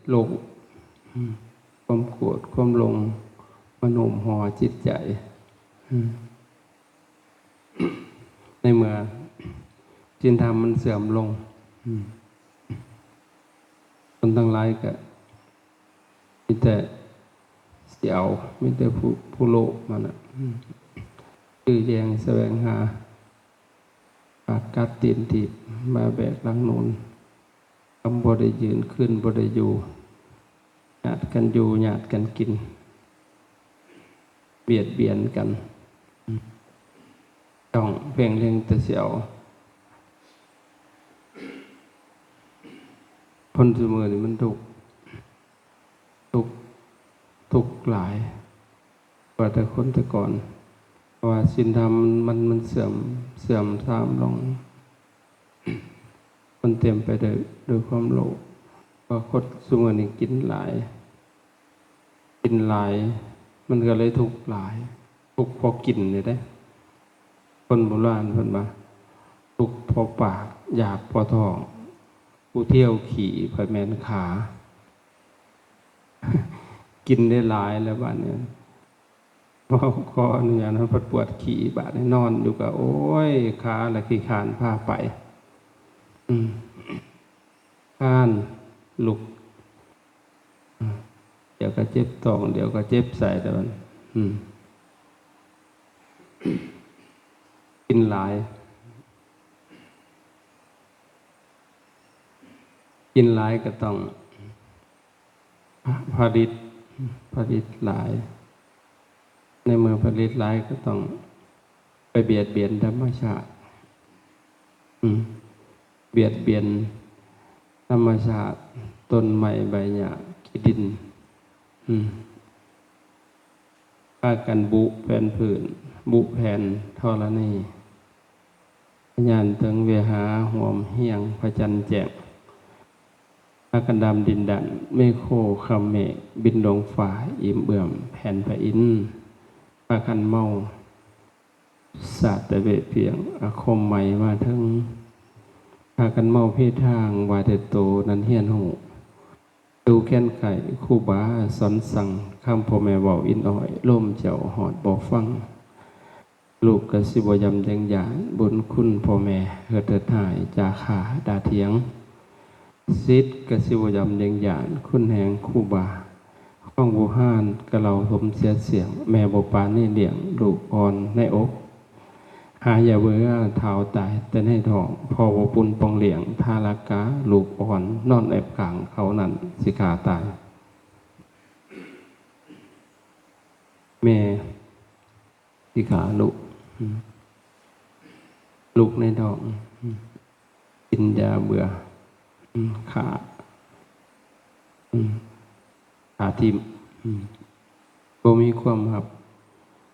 ໂລກ ຄວາມໂກດ ຄວາມຫຼົງ ມາໂນ້ມຫໍ່ຈິດໃຈ. ໃນເມື່ອສິນທຳມັນເສື່ອມລົງ ຄົນທັງຫຼາຍກໍມີແຕ່ຊິເອົາ ມີແຕ່ຜູ້ ຜູ້ໂລບຫັ້ນນະ ຈື່ແຍ່ງສະແຫວງຫາ ປາກກັດຕີນຖີບ ມາແບກຫຼັງໜູນ ຄຳບໍ່ໄດ້ຢືນ ຄືນບໍ່ໄດ້ຢູ່ ຍາດກັນຢູ່ ຍາດກັນກິນ ບຽດບຽນກັນ ຈ້ອງເພງເລັງແຕ່ຊິເອົາ. ຄົນຊຸມື້ນີ້ມັນທຸກ ທຸກ ທຸກຫຼາຍກວ່າແຕ່ຄົນແຕ່ກ່ອນ ເພາະວ່າສິນທຳມັນ ມັນເສື່ອມ ເສື່ອມຊາມລົງ. ມັນເຕັມໄປດ້ວຍ ດ້ວຍຄວາມໂລບ ເພາະຄົນຊຸມື້ນີ້ກິນຫຼາຍ ກິນຫຼາຍ ມັນກໍເລີຍທຸກຫຼາຍ ທຸກເພາະກິນນີ້ເດ້. ຄົນໂບລານເພິ່ນວ່າ ທຸກເພາະປາກ ຢາກເພາະທ້ອງ ຜູ້ທ່ຽວຂີ້ຂ້ອຍແມ່ນຂາ. ກິນໄດ້ຫຼາຍແລ້ວບາດນີ້ ຂໍ ຂໍອະນຸຍາດ ເຮົາພັດປວດຂີ້ ບາດນີ້ນອນຢູ່ກໍ ໂອ້ຍ ຂາລະຂີ້ຄ້ານພາໄປ ອືມ ຄ້ານລຸກ ດຽວກໍເຈັບທ້ອງ ດຽວກໍເຈັບໄສ້ ແຕ່ວ່າ ອືມ ກິນຫຼາຍ ກິນຫຼາຍກໍຕ້ອງຜະລິດ ຜະລິດຫຼາຍ ໃນເມື່ອຜະລິດຫຼາຍກໍຕ້ອງໄປບຽດບຽນທຳມະຊາດ ອືມ ບຽດບຽນທຳມະຊາດ ຕົ້ນໄມ້ໃບຫຍ້າ ຂີ້ດິນ ອືມ ພາກັນບຸແຜ່ນພື້ນ ບຸແຜ່ນທໍລະນີ ຍານເທິງເວຫາ ຮ່ວມຮຽງພະຈັນແຈ້ງ ພາກັນດຳດິນດັນ ເມໂຄຄຳເມກ ບິນລົງຟ້າ ອີ່ມເອື້ອມແຜ່ນພະອິນ ພາກັນເມົາ ສາດແຕ່ເວະພຽງ ອາຄົມໃໝ່ມາເຖິງ ພາກັນເມົາເພທາງ ວ່າແຕ່ໂຕນັ້ນຮຽນຮູ້ ດູແຄນໄຂຄູບາສອນສັ່ງ ຄຳພໍ່ແມ່ເວົ້າອິ້ນອ້ອຍ ລົມເຈົ້າຮອດບໍ່ຟັງ ລູກກໍຊິບໍ່ຢຳຍັງຢ້ານ ບຸນຄຸນພໍ່ແມ່ເຮີດເທີດຮ້າຍ ຈາຂ້າດ່າຖຽງ ສິດກໍຊິບໍ່ຢຳຍັງຢ້ານ ຄຸນແຮງຄູບາ ຂອງບູຮານກະເລົ່າສົມເສຍສຽງ ແມ່ບໍ່ປານີລ້ຽງລູກອ່ອນໃນອົກ ຫາຢ່າເບື່ອທ້າວຕາຍແຕ່ໃນທ້ອງ ພໍ່ບໍ່ປຸນປ່ອງລ້ຽງທາລະກາ ລູກອ່ອນນອນແອບຂ້າງເຂົານັ້ນຊິຂ້າຕາຍ ແມ່ ຊິຂ້າລູກ ອືມ ລູກໃນທ້ອງ ອືມ ກິນຢາເບື່ອ ອືມ ຂ້າ ອືມ ຂ້າຖິ້ມ ອືມ ບໍ່ມີຄວາມຮັບ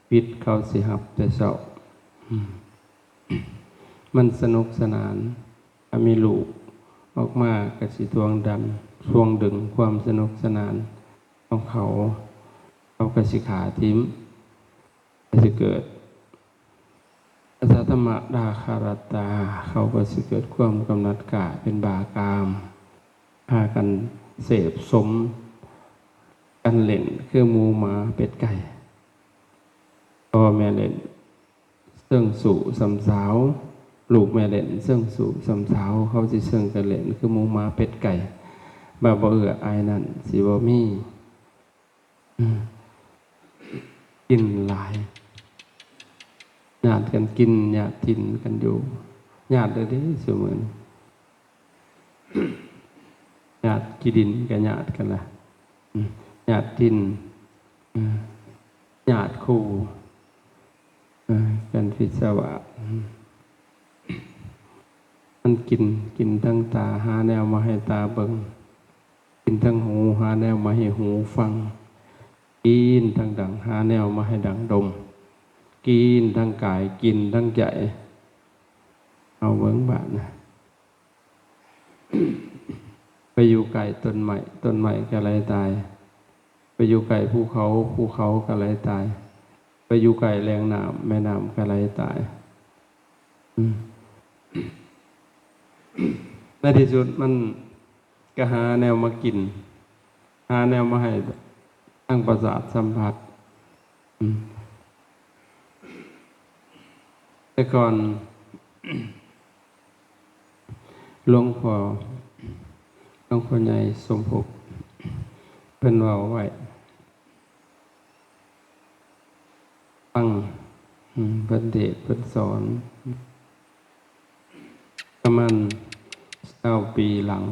ຜິດ ເຂົາຊິຮັບແຕ່ເຊົ້າ ອືມ ມັນສະໜຸກສະໜານ ຖ້າມີລູກອອກມາກໍຊິທວງດັງ ທວງດຶງຄວາມສະໜຸກສະໜານຂອງເຂົາ ເຂົາກໍຊິຂ້າຖິ້ມ ກໍຊິເກີດ ອະສັດຖະມະດາຄາຣັດຕາ ເຂົາກໍຊິເກີດຄວາມກຳໜັດກ້າ ເປັນບ້າກາມ ພາກັນເສບສົມກັນເຫຼັ້ນ ຄືໝູໝາເປັດໄກ່ ພໍ່ແມ່ເຫຼັ້ນເຊິ່ງຊູ້ຊຳສາວ ລູກແມ່ເຫຼັ້ນເຊິ່ງຊູ້ຊຳສາວ ເຂົາຊິເຊິ່ງກັນເຫຼັ້ນ ຄືໝູໝາເປັດໄກ່ ບາບບໍ່ເອື້ອອາຍນັ້ນຊິບໍ່ມີ. ອືມ ກິນຫຼາຍ ຍາດກັນກິນ ຍາດຖິ່ນກັນຢູ່ ຍາດເດີເດ້ ຊຸມື້ນີ້ ຍາດຂີ້ດິນກໍຍາດກັນລະ ອືມ ຍາດຖິ່ນ ອືມ ຍາດຄູ່ ເອີ ກັນພິດສະວາດ ມັນກິນ ກິນທັງຕາ ຫາແນວມາໃຫ້ຕາເບິ່ງ ກິນທັງຫູ ຫາແນວມາໃຫ້ຫູຟັງ ກິນທັງດັງ ຫາແນວມາໃຫ້ດັງດົມ ກິນທັງກາຍ ກິນທັງໃຈ ເອົາເບິ່ງບາດນະ. ໄປຢູ່ໃກ້ຕົ້ນໄມ້ ຕົ້ນໄມ້ກໍໄຫຼຕາຍ ໄປຢູ່ໃກ້ພູເຂົາ ພູເຂົາກໍໄຫຼຕາຍ ໄປຢູ່ໃກ້ແຫຼ່ງນ້ຳ ແມ່ນ້ຳກໍໄຫຼຕາຍ ອືມ ໃນທີ່ສຸດມັນກໍຫາແນວມາກິນ າແນວມາໃຫ້ທາງປະສາດສຳຜັດ. ອືມ ແຕ່ກ່ອນ ຫຼວງພໍ່ ຫຼວງພໍ່ໃຫຍ່ສົມພົບ ເພິ່ນເວົ້າໄວ້ ຟັງ ອືມ ເພິ່ນເທດ ເພິ່ນສອນ ປະມານຊາວປີຫຼັງ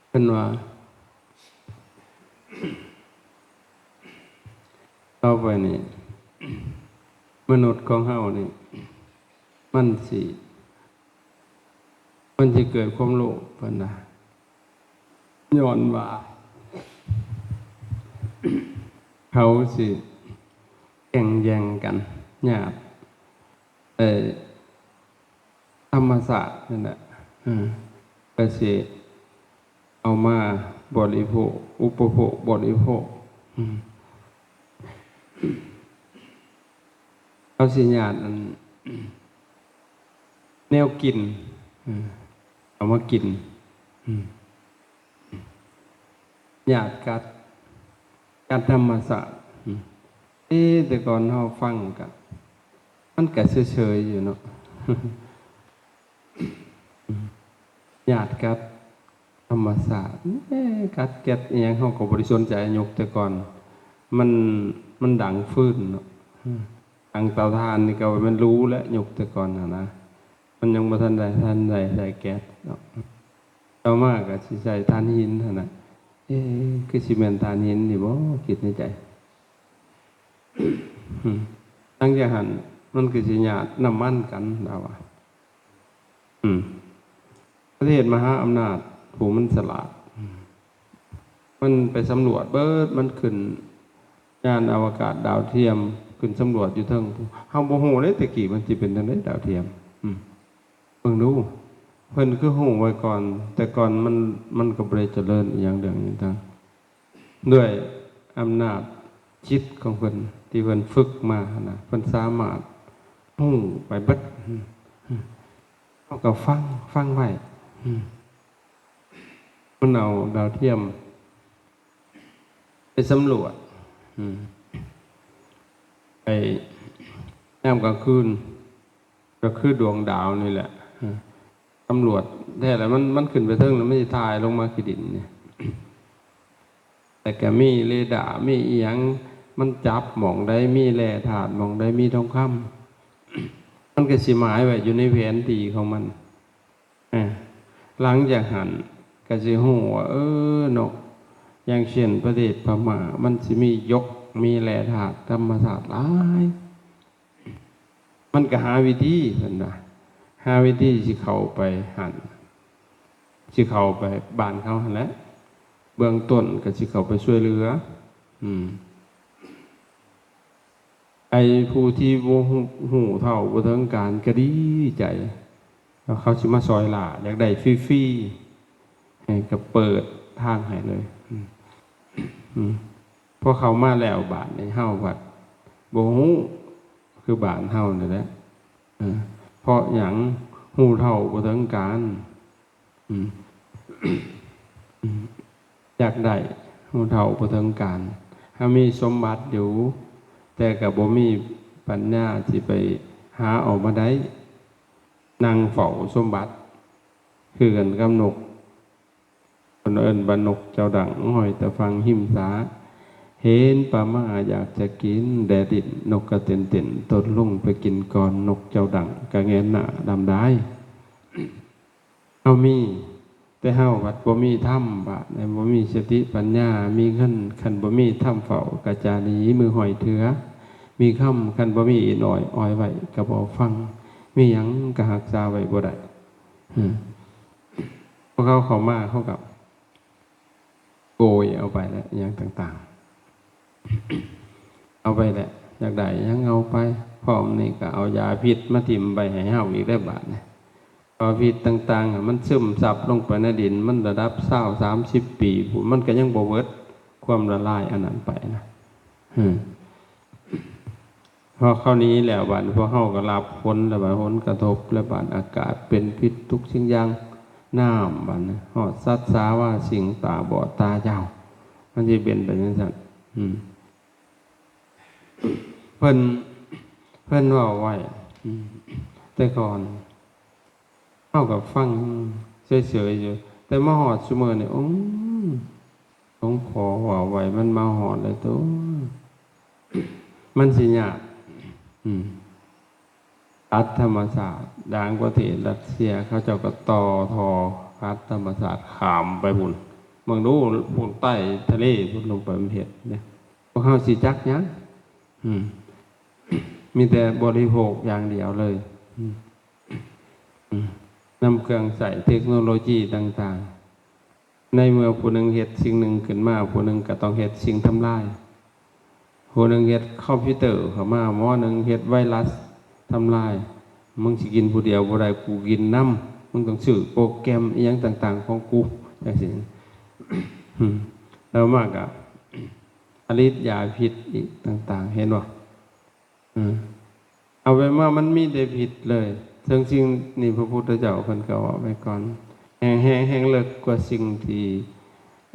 ເພິ່ນວ່າ ຕໍ່ໄປນີ້ ມະນຸດຂອງເຮົານີ້ ມັນຊິ ມັນຊິເກີດຄວາມໂລບ ເພິ່ນວ່າ ຍ້ອນວ່າ ເຂົາຊິແຂ່ງແຍ່ງກັນ ຍາດ ເອີ ທຳມະຊາດນັ້ນແຫຼະ ເອີ ກໍຊິເອົາມາບໍລິໂພກ ອຸປະໂພກ ບໍລິໂພກ ອືມ ເຂົາຊິຍາດອັນ ແນວກິນ ເອີ ເອົາມາກິນ ອືມ ຍາດກັດ ກັດທຳມະຊາດ ອືມ ເອ ແຕ່ກ່ອນເຮົາຟັງກະ ມັນກະເຊີຍໆຢູ່ເນາະ ຍາດກັດທຳມະຊາດ ເອ ກັດແກັດອີ່ຫຍັງ ເຮົາກໍບໍ່ໄດ້ສົນໃຈ ຍຸກແຕ່ກ່ອນ ມັນ ມັນດັງຟືນເນາະ ອືມ ດັງເຕົາຖ່ານນີ້ກໍວ່າແມ່ນຫຼູແລ້ວ ຍຸກແຕ່ກ່ອນຫັ້ນນະ ມັນຍັງບໍ່ທັນໄດ້ ທັນໄດ້ໃສ່ແກັດເນາະ ຕໍ່ມາກໍຊິໃສ່ຖ່ານຫີນຫັ້ນນະ ເອ ຄືຊິແມ່ນຖ່ານຫີນນີ້ບໍ ຄິດໃນໃຈ ອືມ ຫຼັງຈາກຫັ້ນມັນກໍຊິຍາດນ້ຳມັນກັນ ລາວວ່າ ອືມ ປະເທດມະຫາອຳນາດຜູ້ມັນສະຫຼາດ ອືມ ມັນໄປສຳຫຼວດເບີດ ມັນຂຶ້ນຍານອະວະກາດດາວທຽມ ຂຶ້ນສຳຫຼວດຢູ່ເທິງ ເຮົາບໍ່ຮູ້ເດ້ແຕ່ກີ້ມັນຊິເປັນຈັ່ງໃດດາວທຽມ ອືມ ເບິ່ງດູ ເພິ່ນຄືຮູ້ໄວ້ກ່ອນ ແຕ່ກ່ອນມັນ ມັນກໍບໍ່ໄດ້ຈະເລີນອີ່ຫຍັງເລື່ອງນີ້ຕ່າງ ດ້ວຍອຳນາດຈິດຂອງເພິ່ນທີ່ເພິ່ນຝຶກມາຫັ້ນນະ ເພິ່ນສາມາດຮູ້ໄປເບິດ ເຮົາກໍຟັງ ຟັງໄວ້ ມັນເອົາດາວທຽມໄປສຳຫຼວດ ໄປຍາມກາງຄືນ ກໍຄືດວງດາວນີ້ແຫຼະ ສຳຫຼວດແທ້ລະ ມັນ ມັນຂຶ້ນໄປເທິງແລ້ວ ມັນຊິຖ່າຍລົງມາຂີ້ດິນນີ້ ແລ້ວກໍມີເຣດາ ມີອີ່ຫຍັງ ມັນຈັບໝ່ອງໃດ ມີແຮ່ທາດໝ່ອງໃດ ມີທອງຄຳ ມັນກໍຊິໝາຍໄວ້ຢູ່ໃນແຜນທີ່ຂອງມັນ ອາ ຫຼັງຈາກຫັ້ນກໍຊິຮູ້ວ່າ ເອີ ເນາະ ຢ່າງເຊັ່ນປະເທດພະມ້າ ມັນຊິມີຢົກ ມີແຮ່ທາດທຳມະຊາດຫຼາຍ ມັນກໍຫາວິທີ ເພິ່ນວ່າ ຫາວິທີຊິເຂົ້າໄປຫັ້ນ ຊິເຂົ້າໄປບ້ານເຂົາຫັ້ນແຫຼະ ເບື້ອງຕົ້ນກໍຊິເຂົ້າໄປຊ່ວຍເຫຼືອ ອືມ ໄອ້ຜູ້ທີ່ບໍ່ຮູ້ ຮູ້ເທົ່າບໍ່ເຖິງການກໍດີໃຈ ວ່າເຂົາຊິມາຊ່ອຍຫຼ້າ ຢາກໄດ້ຟຣີໆ ໃຫ້ກໍເປີດທາງໃຫ້ເລີຍ ອືມ ອືມ ພໍເຂົ້າມາແລ້ວບາດນີ້ເຮົາພັດບໍ່ຮູ້ ຄືບ້ານເຮົານີ້ແຫຼະ ເອີ ເພາະຫຍັງ? ຮູ້ເທົ່າບໍ່ເຖິງການ ອືມ ອືມ ຢາກໄດ້ ຮູ້ເທົ່າບໍ່ເຖິງການ ເຮົາມີສົມບັດຢູ່ ແຕ່ກໍບໍ່ມີປັນຍາຊິໄປຫາເອົາມາໄດ້ ນັ່ງເຝົ້າສົມບັດ ຄືກັນກັບນົກ ເພິ່ນເອີ້ນວ່ານົກເຈົ້າດັງ ຫ້ອຍແຕ່ຝັ່ງຮິມສາ ເຫັນປາມ້າຢາກຈະກິນ ແດ່ດິ້ນ ນົກກະເຕັ້ນໆ ຕົນລົງໄປກິນກ່ອນ ນົກເຈົ້າດັງກະແງນໜ້າດຳດາຍ. ເຮົາມີ ແຕ່ເຮົາພັດບໍ່ມີທຳ ບາດນີ້ບໍ່ມີສະຕິປັນຍາ ມີເງິນ ຄັນບໍ່ມີທຳເຝົ້າກະຈະໜີມືຫ້ອຍເຖືອ ມີຄຳ ຄັນບໍ່ມີອີ່ນ້ອຍອ້ອຍໄວ້ກະບໍ່ຟັງ ມີຫຍັງກະຮັກສາໄວ້ບໍ່ໄດ້. ພວກເຂົາເຂົ້າມາ ເຂົາກໍໂກຍເອົາໄປແຫຼະ ອີ່ຫຍັງຕ່າງໆ ເອົາໄປແຫຼະ ຢາກໄດ້ຫຍັງເອົາໄປ ພ້ອມນີ້ກໍເອົາຢາພິດມາຖິ້ມໄວ້ໃຫ້ເຮົາອີກເດີ້ບາດນີ້ ເພາະພິດຕ່າງໆ ມັນຊຶມຊັບລົງໄປໃນດິນ ມັນລະດັບຊາວ ສາມສິບປີພຸ້ນ ມັນກໍຍັງບໍ່ເບິດຄວາມລະລາຍອັນນັ້ນໄປນະ. ເອີ ພໍເຂົາໜີແລ້ວ ບາດນີ້ພວກເຮົາກໍຮັບຜົນແລ້ວ ບາດຜົນກະທົບແລ້ວ ບາດອາກາດເປັນພິດທຸກສິ່ງຢ່າງ ນ້ຳ ບາດນີ້ຮອດສັດສາວາສິ່ງ ຕາບອດຕາຍາວ ມັນຊິເປັນໄປຈັ່ງຊັ້ນ. ອືມ ເພິ່ນ ເພິ່ນເວົ້າໄວ້ ອືມ ແຕ່ກ່ອນເຮົາກໍຟັງເສີຍໆຢູ່ ແຕ່ມາຮອດຊຸມື້ນີ້ ໂອ້ ຫຼວງພໍ່ເວົ້າໄວ້ ມັນມາຮອດແລ້ວໂຕ ມັນຊິຍາກ ອືມ ຕັດທຳມະຊາດ. ດາງປະເທດຣັດເຊຍ ເຂົາເຈົ້າກໍຕໍ່ທໍ່ຕັດທຳມະຊາດຂ້າມໄປພຸ້ນ ເບິ່ງດູ ພຸ້ນໃຕ້ທະເລພຸ້ນ ລົງໄປ ມັນເຮັດເດ້. ພວກເຮົາຊິຈັກຫຍັງ? ອືມ ມີແຕ່ບໍລິໂພກຢ່າງດຽວເລີຍ ອືມ ອືມ ນຳເຄື່ອງໃຊ້ເຕັກໂນໂລຢີຕ່າງໆ. ໃນເມື່ອຜູ້ໜຶ່ງເຮັດສິ່ງໜຶ່ງຂຶ້ນມາ ຜູ້ໜຶ່ງກໍຕ້ອງເຮັດສິ່ງທຳລາຍ. ຜູ້ໜຶ່ງເຮັດຄອມພິວເຕີເຂົ້າມາ ໝໍໜຶ່ງເຮັດໄວຣັສທຳລາຍ. ມຶງຊິກິນຜູ້ດຽວບໍ່ໄດ້ ກູກິນນຳ. ມຶງຕ້ອງຊື້ໂປຣແກຣມອີ່ຫຍັງຕ່າງໆຂອງກູ ຈັ່ງຊີ້. ອືມ ແລ້ວມາກໍຜະລິດຢາພິດອີກຕ່າງໆ ເຫັນບໍ່? ອືມ ເອົາໄປມາມັນມີແຕ່ຜິດເລີຍ. ເຊິ່ງສິ່ງນີ້ພະພຸດທະເຈົ້າເພິ່ນກໍເວົ້າໄວ້ກ່ອນ ແຮ່ງ ແຮ່ງ ແຮ່ງເລິກກວ່າສິ່ງທີ່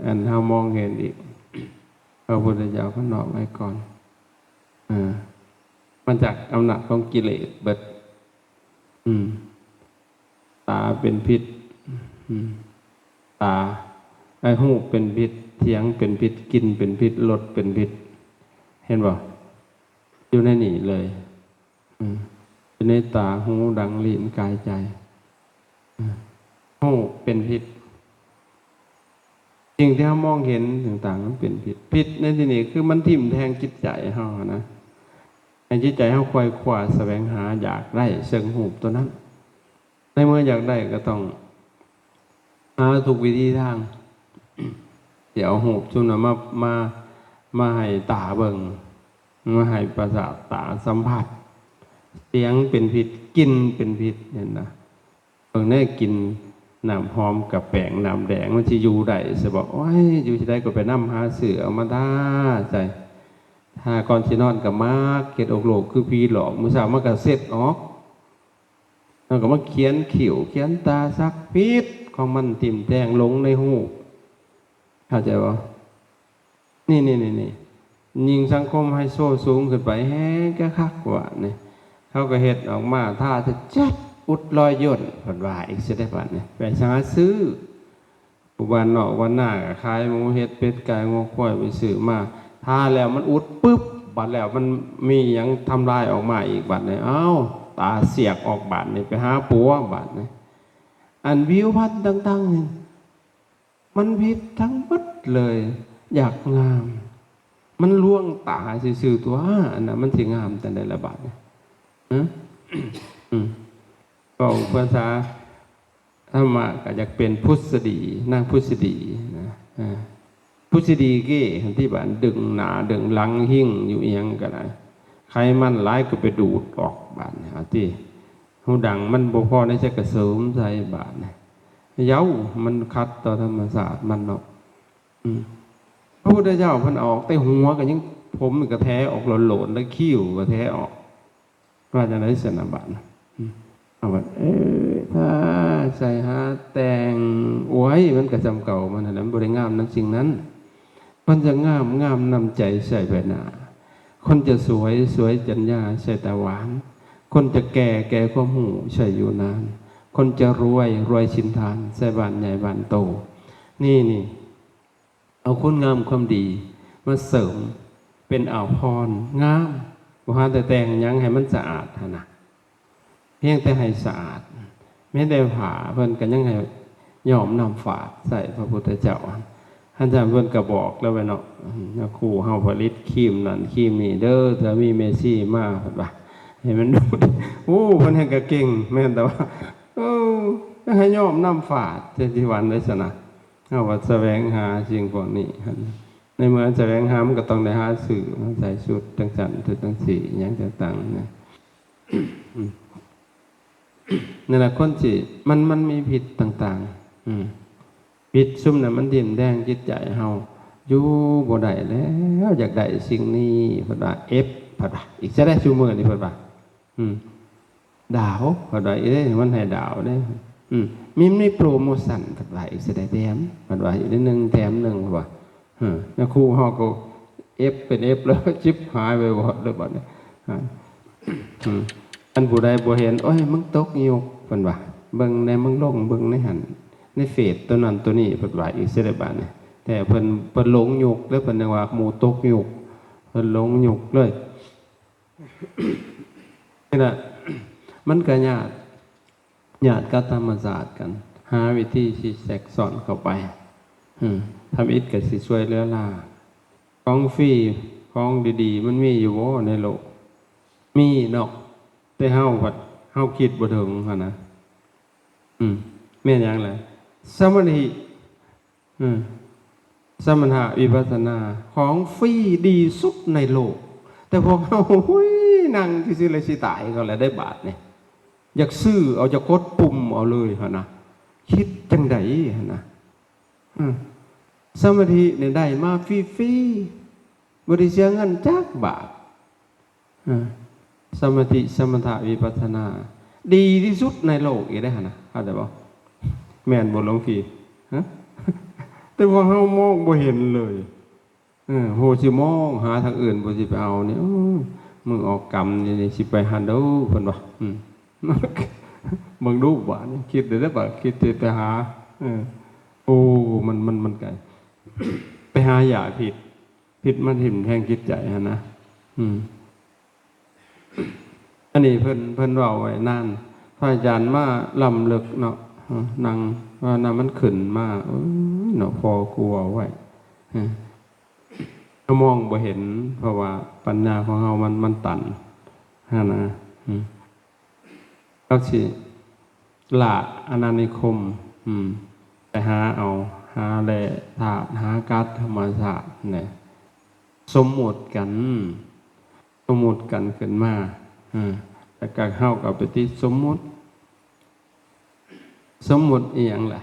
ອັນ ເຮົາມອງເຫັນອີກ. ພະພຸດທະເຈົ້າເພິ່ນເວົ້າໄວ້ກ່ອນ ເອີ ມາຈາກອຳນາດຂອງກິເລດເບິດ. ອືມ ຕາເປັນພິດ ອືມ ຕາ ໄອ້ຮູບເປັນພິດ ສຽງເປັນພິດ ກິ່ນເປັນພິດ ລົດເປັນພິດ ເຫັນບໍ່? ຢູ່ໃນນີ້ເລີຍ ອືມ ຢູ່ໃນຕາ ຫູ ດັງ ລີ້ນ ກາຍ ໃຈ ອືມ ຮູບເປັນພິດ. ສິ່ງທີ່ເຮົາມອງເຫັນຕ່າງໆ ມັນເປັນພິດ. ພິດໃນທີ່ນີ້ຄືມັນຖິ້ມແທງຈິດໃຈເຮົານະ ໃຫ້ຈິດໃຈເຮົາໄຂວ່ຄວ້າສະແຫວງຫາຢາກໄດ້ເຊິ່ງຮູບຕົວນັ້ນ. ໃນເມື່ອຢາກໄດ້ກໍຕ້ອງຫາທຸກວິທີທາງ ຊິເອົາຮູບຊຸມນັ້ນມາ ມາ ມາໃຫ້ຕາເບິ່ງ ມາໃຫ້ປະສາດຕາສຳຜັດ. ສຽງເປັນພິດ ກິ່ນເປັນພິດ ເຫັນນະ. ເບິ່ງແນ່ ກິນນ້ຳຫອມກັບແປ້ງນ້ຳແດງ ມັນຊິຢູ່ໄດ້ຊະບໍ? ໂອ້ຍ ຢູ່ທີ່ໃດກໍໄປນຳຫາຊື້ເອົາມາທາໃສ່ ທາກ່ອນຊິນອນກໍມັກເຮັດອົກໂລກຄືຜີຫຼອກ ມື້ເຊົ້າມາກໍເຊັດອອກ ແລ້ວກໍມາຂຽນຄິ້ວຂຽນຕາ ສັກຜິດຂອງມັນ ຖິ້ມແທງຫຼົງໃນຮູບ ເຂົ້າໃຈບໍ່? ນີ້ໆໆໆ ຍິ່ງສັງຄົມໄຮໂຊສູງຂຶ້ນໄປແຮງກະຄັກ ບາດນີ້ ເຂົາກໍເຮັດອອກມາ ທາແຈບ ອຸດລອຍຍ່ນ ເພິ່ນວ່າອີກຊິໄດ້ ບາດນີ້ ໄປຫາຊື້ ຜູ້ບ້ານນອກບ້ານນາກໍຂາຍໝູເຫັດເປັດໄກ່ງົວຄວາຍ ໄປຊື້ມາ ທາແລ້ວມັນອຸດປຶບ ບາດແລ້ວມັນມີຫຍັງທຳລາຍອອກມາອີກ ບາດນີ້ ເອົ້າ ຕາສຽກອອກ ບາດນີ້ ໄປຫາປົວ ບາດນີ້ ອັນວິວພັນຕ່າງໆນີ້ ມັນຜິດທັງໝົດເລີຍ. ຢາກງາມ ມັນລວງຕາຊື່ໆຕົວະ ອັນນັ້ນມັນຊິງາມຈັ່ງໃດລະບາດນີ້? ຮະ? ອືມ ເວົ້າພາສາທຳມະກໍຢາກເປັນພຸດສະດີ ນາງພຸດສະດີນະ ອາ ພຸດສະດີເກ້ ທີ່ບາດດຶງໜ້າດຶງຫຼັງ ຫິ້ງຢູ່ອີ່ຫຍັງກໍໄດ້ ໄຂມັນຫຼາຍກໍໄປດູດອອກ ບາດນີ້ ເອົາຕິ ຫູດັງມັນບໍ່ພໍໃນໃສກໍເສີມໃສ່ ບາດນີ້ ເຍົາ ມັນຂັດຕໍ່ທຳມະຊາດມັນເນາະ. ອືມ ພະພຸດທະເຈົ້າເພິ່ນເອົາອອກແຕ່ຫົວກໍຍັງ ຜົມກໍແຖອອກໂຫຼນໆ ແລ້ວຄິ້ວກໍແຖອອກ ວ່າຈັ່ງໃດຊັ້ນນະບາດ? ອືມ ເອົາບາດ ເອີ ຖ້າໃສ່ຫາແຕ່ງ ໂອ້ຍ ມັນກໍສ່ຳເກົ່າມັນຫັ້ນແຫຼະ ມັນບໍ່ໄດ້ງາມນຳສິ່ງນັ້ນ. ຄົນຈະງາມ ງາມນ້ຳໃຈໃສ່ໃບໜ້າ ຄົນຈະສວຍ ສວຍຈັນຍາໃສ່ຕາຫວານ ຄົນຈະແກ່ ແກ່ຄວາມຮູ້ໃສ່ຢູ່ນານ ຄົນຈະລວຍ ລວຍສິນທານໃສ່ບ້ານໃຫຍ່ບ້ານໂຕ. ນີ້ ນີ້ ເອົາຄຸນງາມຄວາມດີມາເສີມເປັນອາພອນງາມ ບໍ່ຫາແຕ່ແຕ່ງຫຍັງໃຫ້ມັນສະອາດຫັ້ນນະ ພຽງແຕ່ໃຫ້ສະອາດ ແມ້ແຕ່ຜ້າເພິ່ນກໍຍັງໃຫ້ຍ້ອມນ້ຳຝາດໃສ່ພະພຸດທະເຈົ້າ. ຄັນຊັ້ນເພິ່ນກໍບອກແລ້ວແຫຼະເນາະ ຍາຄູເຮົາຜະລິດຄຣີມນັ້ນຄຣີມນີ້ເດີ ເທື່ອມີແມ່ຊີມາ ເພິ່ນວ່າ ໃຫ້ມັນດູດ ໂອ້ ເພິ່ນແຮ່ງກໍເກັ່ງ ແມ່ນແຕ່ວ່າ ເອີ ໃຫ້ຍ້ອມນ້ຳຝາດ ເຮັດທີ່ວ່າໄດ້ຊັ້ນນະ. ເຮົາກໍສະແຫວງຫາສິ່ງພວກນີ້ ໃນເມື່ອສະແຫວງຫາ ມັນກໍຕ້ອງໄດ້ຫາຊື້ມາໃສ່ ຊຸດຈັ່ງຊັ້ນ ຊຸດຈັ່ງຊີ້ ຫຍັງຕ່າງໆນະ. ນັ້ນລະ ຄົນທີ່ ມັນ ມັນມີພິດຕ່າງໆ ອືມ ພິດຊຸມນັ້ນມັນຖິ້ມແທງຈິດໃຈເຮົາ ຢູ່ບໍ່ໄດ້ແລ້ວ ຢາກໄດ້ສິ່ງນີ້ ເພິ່ນວ່າ ເອັບ ເພິ່ນວ່າ ອີກຊະໄດ໋ ຊຸມື້ນີ້ ເພິ່ນວ່າ ອືມ ດາວ ເພິ່ນວ່າ ເອີ ມັນໃຫ້ດາວເດ້ ອືມ ມີ ມີໂປຣໂມຊັນ ເພິ່ນວ່າ ອີກຊິໄດ້ແຖມ ເພິ່ນວ່າ ອີກໜຶ່ງແຖມໜຶ່ງ ເພິ່ນວ່າ ເອີ ແລ້ວຄູເຮົາກໍເອັບເປັນເອັບແລ້ວ ຈິບຫາຍໄປໝົດເລີຍບັດນີ້ ອາ ອືມ ອັນຜູ້ໃດບໍ່ເຫັນ ໂອ້ຍ ມຶງຕົກຍຸກ ເພິ່ນວ່າ ເບິ່ງແດ່ ມຶງລົງເບິ່ງໃນຫັ້ນ ໃນເຟສໂຕນັ້ນໂຕນີ້ ເພິ່ນວ່າ ອີກຊິໄດ້ບັດນີ້ ແຕ່ເພິ່ນ ເພິ່ນຫຼົງຍຸກເດ້ ເພິ່ນຍັງວ່າໝູ່ຕົກຍຸກ ເພິ່ນຫຼົງຍຸກເລີຍ ນີ້ລະ ມັນກະຍາດ ຍາດກັບທຳມະຊາດກັນ ຫາວິທີຊິແຊກຊ້ອນເຂົ້າໄປ ອືມ ທຳອິດກໍຊິຊ່ວຍເຫຼືອລາ ຂອງຟຣີ ຂອງດີໆ ມັນມີຢູ່ບໍ່ໃນໂລກ? ມີເນາະ ແຕ່ເຮົາພັດ ເຮົາຄິດບໍ່ເຖິງຫັ້ນນະ ອືມ ແມ່ນຫຍັງລະ? ສະມາທິ ອືມ ສະມະຖະວິປັດສະນາ ຂອງຟຣີດີສຸດໃນໂລກ ແຕ່ພວກເຮົາ ໂອ້ຍ ນັ່ງຊື່ໆ ແລ້ວຊິຕາຍກໍແລ້ວໄດ້ບາດນີ້ ຢາກຊື້ເອົາ ຢາກກົດປຸ່ມເອົາເລີຍຫັ້ນນະ ຄິດຈັ່ງໃດຫັ້ນນະ? ອືມ ສະມາທິນີ້ໄດ້ມາຟຣີໆ ບໍ່ໄດ້ເສຍເງິນຈັກບາດ. ເອີ ສະມາທິ ສະມະຖະ ວິປັດສະນາ ດີທີ່ສຸດໃນໂລກອີກເດ້ຫັ້ນນະ ເຂົ້າໃຈບໍ່? ແມ່ນບໍ່ຫຼວງພີ່? ຮະ? ແຕ່ວ່າເຮົາມອງບໍ່ເຫັນເລີຍ ເອີ ໂຫ ຊິມອງຫາທາງອື່ນບໍ່ ຊິໄປເອົານີ້ ໂອ້ຍ ມື້ອອກກຳນີ້ ຊິໄປຫັ້ນເດີ້ ເພິ່ນວ່າ ອືມ ເບິ່ງດູບາດນີ້ ຄິດໄດ້ເດີ້ ບາດ ຄິດຊິໄປຫາ ເອີ ໂອ້ ມັນ ມັນ ມັນກະ ໄປຫາຢາພິດ ພິດມາຖິ້ມແທງຈິດໃຈຫັ້ນນະ ອືມ ອັນນີ້ເພິ່ນ ເພິ່ນເວົ້າໄວ້ນານ ພະອາຈານມາລ້ຳເລິກເນາະ ເອີ ນັ່ງວ່ານະ ມັນຂຶ້ນມາ ເອີຍເນາະ ພໍກູເວົ້າໄວ້ ເອີ ເຮົາມອງບໍ່ເຫັນ ເພາະວ່າປັນຍາຂອງເຮົາມັນ ມັນຕັນຫັ້ນນະ ອືມ. ເຮົາຊິລະອານານິຄົມ ອືມ ໄປຫາເອົາ ຫາແຮ່ທາດ ຫາກັດທຳມະຊາດນີ້ ສົມມຸດກັນ ສົມມຸດກັນຂຶ້ນມາ ອືມ ແລ້ວກໍເຮົາກໍໄປຕິດສົມມຸດ ສົມມຸດອີ່ຫຍັງລະ?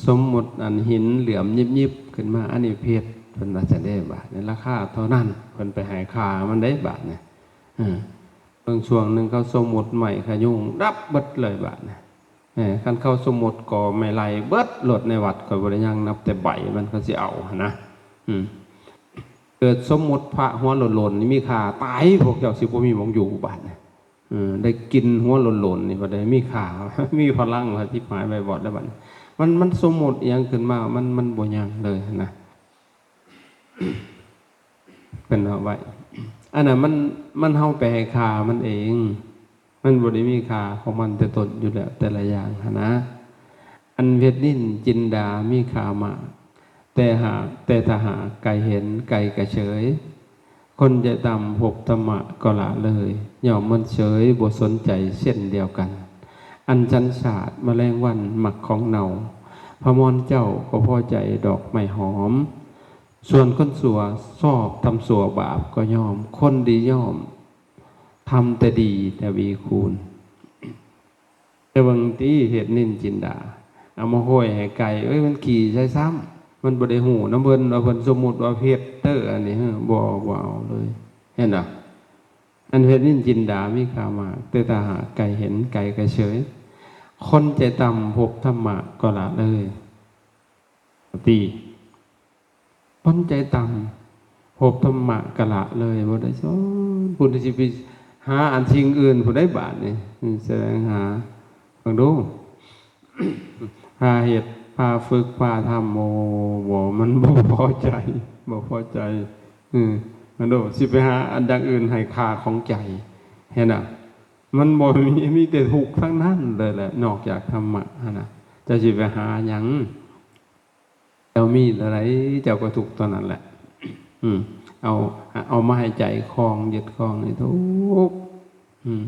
ສົມມຸດອັນຫີນເຫຼື້ອມຍິບໆຂຶ້ນມາ ອັນນີ້ເພັດ ເພິ່ນວ່າຊັ້ນເດ້ ບາດນີ້ລາຄາເທົ່ານັ້ນ ເພິ່ນໄປໃຫ້ຄ່າມັນໄດ້ບາດນີ້ ເອີ ເບິ່ງຊ່ວງໜຶ່ງເຂົາສົມມຸດໄມ້ຂະຍຸງດັບເບິດເລີຍບາດນີ້ ເອີ ຄັນເຂົາສົມມຸດກໍໄມ້ໄລ່ເບິດໂລດ ໃນວັດຂ້ອຍບໍ່ໄດ້ຍັງ ນັບແຕ່ໃບມັນເຂົາຊິເອົາຫັ້ນນະ ອືມ ເກີດສົມມຸດພະຫົວໂລ້ນໆນີ້ມີຄ່າ ຕາຍ ພວກເຈົ້າຊິບໍ່ມີໝ່ອງຢູ່ບາດນີ້ ເອີ ໄດ້ກິນຫົວໂລ້ນໆນີ້ ບໍ່ໄດ້ມີຄ່າ ມີພະລັງ ວ່າຊິຫາຍໄປວອດແລ້ວບັດນີ້ ມັນ ມັນສົມມຸດອີ່ຫຍັງຂຶ້ນມາ ມັນ ມັນບໍ່ຍັງເລີຍນະ ເພິ່ນເວົ້າໄວ້ ອັນນັ້ນມັນ ມັນ ເຮົາໄປໃຫ້ຄ່າມັນເອງ ມັນບໍ່ໄດ້ມີຄ່າຂອງມັນແຕ່ຕົ້ນຢູ່ແລ້ວ ແຕ່ລະຢ່າງຫັ້ນນະ ອັນເພັດນິນຈິນດາມີຄ່າມາກ ແຕ່ຫາກ ແຕ່ຖ້າຫາກໃກ້ເຫັນ ໃກ້ກະເສີຍ ຄົນໃຈຕ່ຳພົບທຳມະກໍລະເລີຍ ຍອມເມີນເສີຍບໍ່ສົນໃຈເຊັ່ນດຽວກັນ ອັນສັນຊາດມະແລງວັນມັກຂອງເນົ່າ ພະມອນເຈົ້າກໍພໍໃຈດອກໄມ້ຫອມ ສ່ວນຄົນຊົ່ວຊອບທຳຊົ່ວບາບກໍຍອມ ຄົນດີຍອມທຳແຕ່ດີທະວີຄູນ. ແຕ່ເບິ່ງຕິ ເຮັດນິນຈິນດາ ເອົາມາຫ້ອຍໃຫ້ໄກ່ ເອີຍ ມັນຂີ້ໃສ່ຊ້ຳ ມັນບໍ່ໄດ້ຮູ້ນຳເພິ່ນວ່າເພິ່ນສົມມຸດວ່າເພັດເດີ້ ອັນນີ້ ເອີ ບໍ່ ບໍ່ເອົາເລີຍ ເຫັນບໍ່? ອັນເຮັດນິນຈິນດາມີຄ່າມາກ ແຕ່ຖ້າຫາກໄກ່ເຫັນ ໄກ່ກະເສີຍ ຄົນໃຈຕ່ຳພົບທຳມະກໍລະເລີຍ ຕິ ຄົນໃຈຕ່ຳ ພົບທຳມະກະລະເລີຍ ບໍ່ໄດ້ສົນ ຜູ້ໃດຊິໄປຫາອັນສິ່ງອື່ນຜູ້ໃດບາດນີ້ ສະແຫວງຫາ ເບິ່ງດູ ພາເຮັດ ພາຝຶກ ພາທຳ ໂອ້ ບໍ່ ມັນບໍ່ພໍໃຈ ບໍ່ພໍໃຈ ເອີ ເບິ່ງດູ ຊິໄປຫາອັນຢ່າງອື່ນໃຫ້ຄ່າຂອງໃຈ ເຫັນນະ ມັນບໍ່ມີ ມີແຕ່ທຸກທັງນັ້ນເລີຍແຫຼະ ນອກຈາກທຳມະຫັ້ນນະ ເຈົ້າຊິໄປຫາຫຍັງ? ເຈົ້າມີເທົ່າໃດ ເຈົ້າກໍທຸກເທົ່ານັ້ນແຫຼະ ອືມ ເອົາ ເອົາມາໃຫ້ໃຈຄອງ ຍຶດຄອງໃຫ້ທຸກ ອືມ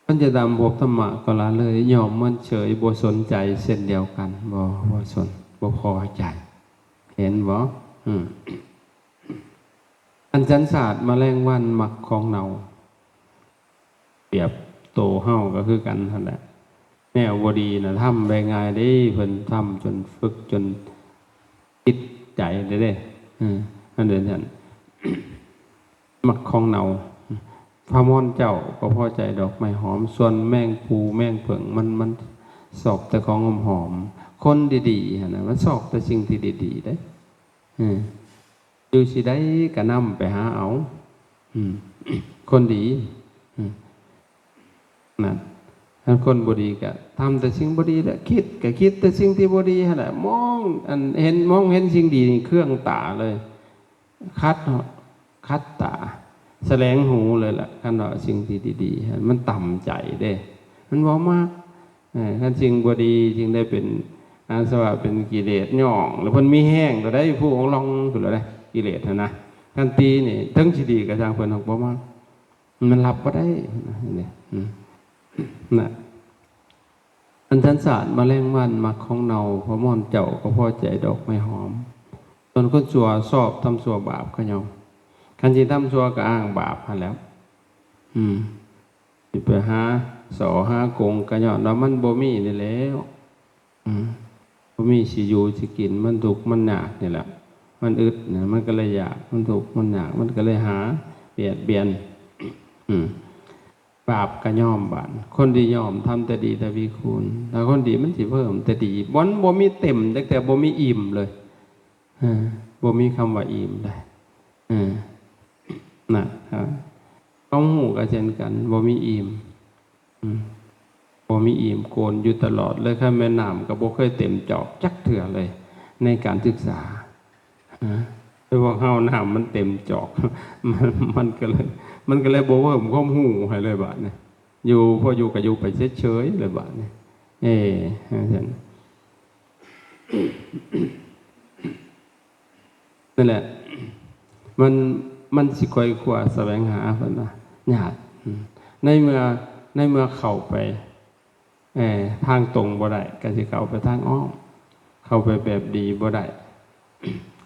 ມັນຈະດຳບົບທຳມະກໍລະເລີຍ ຍອມເມີນເສີຍ ບໍ່ສົນໃຈເຊັ່ນດຽວກັນ ບໍ່ ບໍ່ສົນ ບໍ່ພໍໃຈ ເຫັນບໍ່? ອືມ ອັນສັນຊາດມະແລງວັນມັກຂອງເນົ່າ ປຽບໂຕເຮົາກໍຄືກັນຫັ້ນແຫຼະ ແນວບໍ່ດີນະ ທຳໄດ້ງ່າຍເດ້ ເພິ່ນທຳຈົນຝຶກຈົນຕິດໃຈເດ້ ເອີ ອັນເດີນຫັ້ນ ມັກຂອງເນົ່າ ພະມອນເຈົ້າກໍພໍໃຈດອກໄມ້ຫອມ, ສ່ວນແມງພູແມງເຜິ້ງ ມັນ ມັນຊອບແຕ່ຂອງຫອມໆ. ຄົນດີໆຫັ້ນນະ ມັນຊອບແຕ່ສິ່ງທີ່ດີໆເດ້. ເອີ ຢູ່ຊິໃດກໍນຳໄປຫາເອົາ ອືມ ຄົນດີ ອືມ ນັ້ນ. ຄັນຄົນບໍ່ດີກໍທຳແຕ່ສິ່ງບໍ່ດີແຫຼະ, ຄິດກໍຄິດແຕ່ສິ່ງທີ່ບໍ່ດີຫັ້ນແຫຼະ. ມອງອັນເຫັນ ມອງເຫັນສິ່ງດີນີ້ເຄືອງຕາເລີຍ, ຂັດ ຂັດຕາ, ສະແຫຼງຫູເລີຍລະ. ຄັນວ່າສິ່ງທີ່ດີໆ ມັນຕຳໃຈເດ້, ມັນບໍ່ມັກ. ເອີ ຄັນສິ່ງບໍ່ດີຈຶ່ງໄດ້ເປັນອາສະວະ ເປັນກິເລດຍ້ອງ ແລ້ວເພິ່ນມີແຮງຕົວໃດ ຜູ້ອອງລອງຂຶ້ນແລ້ວເດ້ ກິເລດຫັ້ນນະ. ຄັນຕີນີ້ເຖິງຊິດີກໍຊ່າງ ເພິ່ນຮັກບໍ່ມັກ, ມັນຮັບບໍ່ໄດ້ນະ. ນີ້ ອືມ ນະ ອັນສັນຊາດມະແລງວັນມັກຂອງເນົ່າ, ພະມອນເຈົ້າກໍພໍໃຈດອກໄມ້ຫອມ. ສ່ວນຄົນຊົ່ວຊອບທຳຊົ່ວບາບຂະຫຍ້ອມ. ຄັນຊິທຳຊົ່ວກໍອ້າງບາບຫັ້ນແຫຼ້ວ. ອືມ ຊິໄປຫາສໍ້ຫາກົງກໍຍ້ອນວ່າມັນບໍ່ມີນີ້ແຫຼ້ວ. ອືມ ບໍ່ມີຊິຢູ່ຊິກິນ, ມັນທຸກມັນຍາກນີ້ແຫຼະ, ມັນອຶດນະ ມັນກໍເລີຍຢາກ, ມັນທຸກມັນຍາກ ມັນກໍເລີຍຫາບຽດບຽນ. ອືມ ບາບກໍຍອມບາດ, ຄົນດີຍອມ ທຳແຕ່ດີທະວີຄູນ. ຖ້າຄົນດີມັນຊິເພີ່ມແຕ່ດີ, ມັນບໍ່ມີເຕັມຈັກເທື່ອ, ບໍ່ມີອີ່ມເລີຍ. ເອີ ບໍ່ມີຄຳວ່າອີ່ມໄດ໋. ເອີ ນະ ຄວາມຮູ້ກໍເຊັ່ນກັນ, ບໍ່ມີອີ່ມ. ອືມ ບໍ່ມີອີ່ມ, ໂກນຢູ່ຕະຫຼອດເລີຍ. ຄັນແມ່ນນ້ຳກໍບໍ່ເຄີຍເຕັມຈອກຈັກເທື່ອເລີຍໃນການສຶກສາ. ຮະ ແຕ່ພວກເຮົານ້ຳມັນເຕັມຈອກ ມັນ ມັນກໍເລີຍ ມັນກໍເລີຍບໍ່ເພີ່ມຄວາມຮູ້ໃຫ້ເລີຍບາດນີ້. ຢູ່ ພໍຢູ່ກໍຢູ່ໄປເສີຍໆເລີຍບາດນີ້. ເອີ ຈັ່ງຊັ້ນ. ນັ້ນແຫຼະ ມັນ ມັນຊິໄຂວ່ຄວ້າສະແຫວງຫາ ເພິ່ນວ່າຍາກ. ອືມ ໃນເມື່ອ ໃນເມື່ອເຂົ້າໄປ ເອີ ທາງຕົງບໍ່ໄດ້ ກໍຊິເຂົ້າໄປທາງອ້ອມ, ເຂົ້າໄປແບບດີບໍ່ໄດ້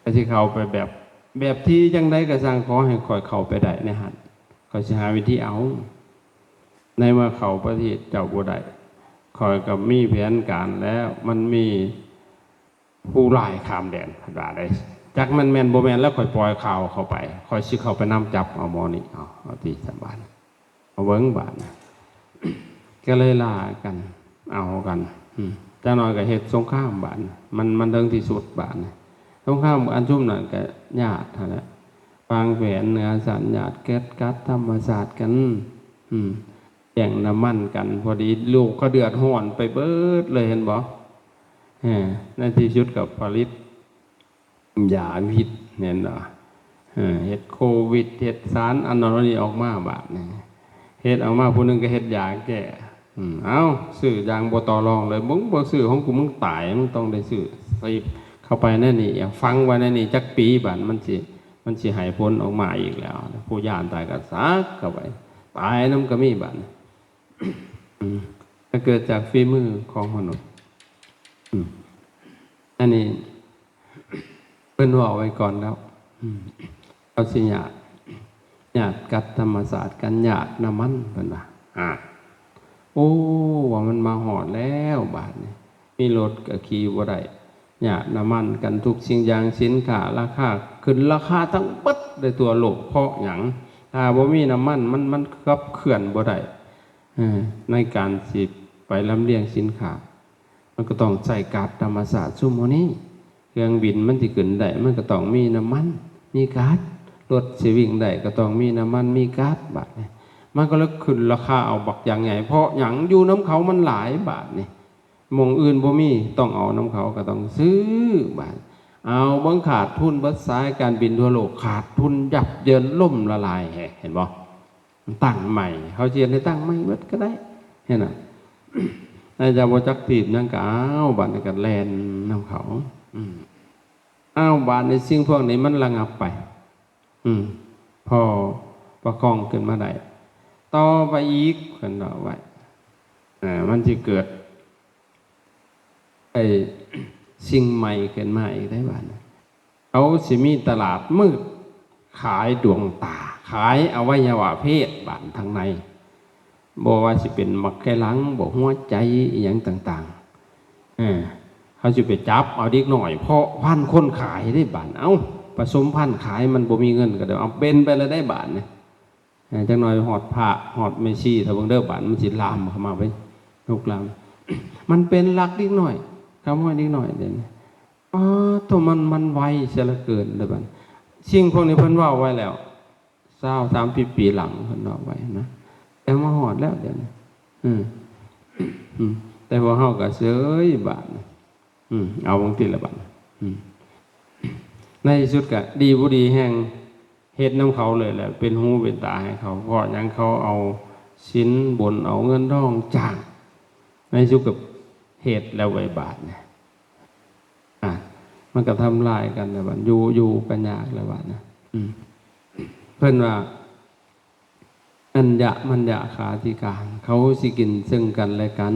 ກໍຊິເຂົ້າໄປແບບ ແບບທີ່ຈັ່ງໃດກໍຊ່າງ ຂໍໃຫ້ຂ້ອຍເຂົ້າໄປໄດ້ໃນຫັ້ນ, ຂ້ອຍຊິຫາວິທີເອົາ. ໃນເມື່ອເຂົ້າປະເທດເຈົ້າບໍ່ໄດ້, ຂ້ອຍກໍມີແຜນການແລ້ວ, ມັນມີ ຜູ້ຮ້າຍຂ້າມແດນ ເພິ່ນວ່າໄດ໋. ຈັກແມ່ນແມ່ນບໍ່ແມ່ນແລ້ວ ຂ້ອຍປ່ອຍຂ່າວເຂົ້າໄປ, ຂ້ອຍຊິເຂົ້າໄປນຳຈັບເອົາໝໍນີ້ ເອົາ ເອົາຕິສະບາຍ ເອົາເບິ່ງບາດນີ້. ກໍເລີຍລ່າກັນ ເອົາກັນ. ອືມ ຈັກໜ້ອຍກໍເຮັດສົງຄາມບາດນີ້ ມັນ ມັນເຖິງທີ່ສຸດບາດນີ້. ສົງຄາມອັນຊຸມນັ້ນກໍຍາດຫັ້ນແຫຼະ, ວາງແຜນເໜືອຊັ້ນຍາດ ເກີດກັດທຳມະຊາດກັນ. ອືມ ແຍ່ງນ້ຳມັນກັນ, ພໍດີໂລກເຂົາເດືອດຮ້ອນໄປເບີດເລີຍ ເຫັນບໍ່? ເອີ ໃນທີ່ສຸດກໍຜະລິດຢາພິດ ເຫັນບໍ່? ເອີ ເຮັດໂຄວິດ ເຮັດສານອັນນັ້ນອັນນີ້ອອກມາບາດນີ້, ເຮັດອອກມາ ຜູ້ໜຶ່ງກໍເຮັດຢາແກ້. ອືມ ເອົ້າ ຊື້ຢ່າງບໍ່ຕໍ່ລອງເລີຍ, ມຶງບໍ່ຊື້ຂອງກູ ມຶງຕາຍ, ມຶງຕ້ອງໄດ້ຊື້ ໃສ່ເຂົ້າໄປໃນນີ້ ຝັງໄວ້ໃນນີ້ຈັກປີ ບາດມັນຊິ ມັນຊິໃຫ້ຜົນອອກມາອີກແລ້ວ. ຜູ້ຢ້ານຕາຍກໍສັກເຂົ້າໄປ, ຕາຍນຳກໍມີບາດນີ້. ອືມ ກໍເກີດຈາກຝີມືຂອງມະນຸດ. ອືມ ອັນນີ້ເພິ່ນເວົ້າໄວ້ກ່ອນແລ້ວ. ອືມ ເຂົາຊິຍາດ ຍາດກັດທຳມະຊາດກັນ, ຍາດນ້ຳມັນ ເພິ່ນວ່າ. ອາ ໂອ້ ວ່າມັນມາຮອດແລ້ວບາດນີ້, ມີລົດກໍຂີ່ບໍ່ໄດ້, ຍາດນ້ຳມັນກັນທຸກສິ່ງຢ່າງ, ສິນຄ້າລາຄາຂຶ້ນລາຄາທັງເບິດໃນທົ່ວໂລກ. ເພາະຫຍັງ? ຖ້າບໍ່ມີນ້ຳມັນ ມັນ ມັນຂັບເຄື່ອນບໍ່ໄດ້ ເອີ ໃນການຊິໄປລຳລຽງສິນຄ້າ. ມັນກໍຕ້ອງໃຊ້ກາດທຳມະຊາດຊຸມມື້ນີ້. ເຄື່ອງບິນມັນຊິຂຶ້ນໄດ້ ມັນກໍຕ້ອງມີນ້ຳມັນ ມີກາດ, ລົດຊິວິ່ງໄດ້ກໍຕ້ອງມີນ້ຳມັນ ມີກາດ. ບາດນີ້ມັນກໍເລີຍຂຶ້ນລາຄາເອົາບັກຢ່າງໃຫຍ່. ເພາະຫຍັງ? ຢູ່ນຳເຂົາມັນຫຼາຍ. ບາດນີ້ໝ່ອງອື່ນບໍ່ມີ ຕ້ອງເອົານຳເຂົາ ກໍຕ້ອງຊື້. ບາດເອົາເບິ່ງຂາດທຶນເບິດ, ສາຍການບິນທົ່ວໂລກຂາດທຶນຍັບເຢິນ ລົ້ມລະລາຍ. ເຫັນບໍ່? ຕັ້ງໃໝ່ ເຂົາຊິເຮັດໃຫ້ຕັ້ງໃໝ່ເບິດກໍໄດ້ ເຫັນນະ. ນາຍຈະບໍ່ຈັກທີບຫຍັງກໍເອົາ, ບາດນີ້ກໍແລ່ນນຳເຂົາ. ອືມ ເອົາ ບາດນີ້ສິ່ງພວກນີ້ມັນລະງັບໄປ. ອືມ ພໍປະຄອງຂຶ້ນມາໄດ້ ຕໍ່ໄປອີກ ເພິ່ນເວົ້າໄວ້ ເອີ ມັນຊິເກີດ ໄອ້ສິ່ງໃໝ່ຂຶ້ນມາອີກໄດ້ບາດນີ້. ເຂົາຊິມີຕະຫຼາດມືດຂາຍດວງຕາ, ຂາຍອະໄວຍະວະເພດບາດທາງໃນ, ບໍ່ວ່າຊິເປັນໝາກໄຂ່ຫຼັງບໍ ຫົວໃຈ ອີ່ຫຍັງຕ່າງໆ. ເອີ ເຂົາຊິໄປຈັບເອົາເດັກນ້ອຍເພາະພັນຄົນຂາຍເດ້ບາດ. ເອົ້າ ປະສົມພັນຂາຍ ມັນບໍ່ມີເງິນກໍໄດ້ ເອົາເປັນໄປແລ້ວໄດ້ບາດນີ້. ເອີ ຈັກໜ່ອຍຮອດພະ ຮອດແມ່ຊີ ຖ້າເບິ່ງເດີ ບາດມັນຊິລາມເຂົ້າມາເວີຍ ລຸກລາມ. ມັນເປັນລັກເດັກນ້ອຍ ຂະໂມຍເດັກນ້ອຍເດ ອໍ ໂຕມັນ ມັນໄວເສຍເຫຼືອເກີນເດີບາດ. ສິ່ງພວກນີ້ເພິ່ນເວົ້າໄວ້ແລ້ວ ຊາວສາມສິບປີຫຼັງ ເພິ່ນເວົ້າໄວ້ນະ ແຕ່ມາຮອດແລ້ວດຽວນີ້ ອືມ ອືມ ແຕ່ພວກເຮົາກໍເຊີຍບາດນີ້ ອືມ ເອົາເບິ່ງຕິລະບາດ ອືມ ໃນທີ່ສຸດກໍດີບໍ່ດີແຮງ ເຮັດນຳເຂົາເລີຍແຫຼະ ເປັນຫູເປັນຕາໃຫ້ເຂົາ. ເພາະຫຍັງ? ເຂົາເອົາສິນບົນ ເອົາເງິນທອງຈ້າງ ໃນທີ່ສຸດກໍເຮັດແລ້ວໄວບາດນີ້ ອ່າ ມັນກໍທຳລາຍກັນແລ້ວບາດ ຢູ່ ຢູ່ກັນຍາກແລ້ວບາດນະ ອືມ ເພິ່ນວ່າ ອັນຍະມັນຍະຂາທິການ ເຂົາຊິກິນເຊິ່ງກັນແລະກັນ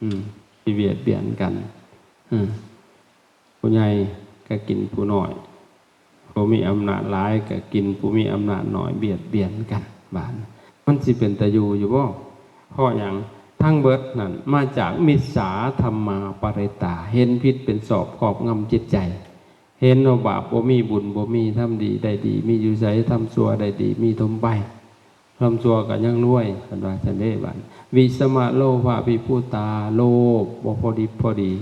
ອືມ ຊິບຽດບຽນກັນ ອືມ ຜູ້ໃຫຍ່ກໍກິນຜູ້ນ້ອຍ ຜູ້ມີອຳນາດຫຼາຍກໍກິນຜູ້ມີອຳນາດໜ້ອຍ ບຽດບຽນກັນ ບາດມັນຊິເປັນຕາຢູ່ຢູ່ບໍ່? ເພາະຫຍັງ? ທັງເບິດນັ້ນມາຈາກມິດສາທຳມາປະລິດຕາ ເຫັນຜິດເປັນຊອບຄອບງຳຈິດໃຈ ເຫັນວ່າບາບບໍ່ມີ ບຸນບໍ່ມີ ທຳດີໄດ້ດີມີຢູ່ໃສ ທຳຊົ່ວໄດ້ດີມີຖົມໄປ ທຳຊົ່ວກໍຍັງລວຍ ເພິ່ນວ່າຊັ້ນເດ້. ບາດວິສະມະໂລພະວິປຸຕາ ໂລບບໍ່ພໍດິບພໍດີ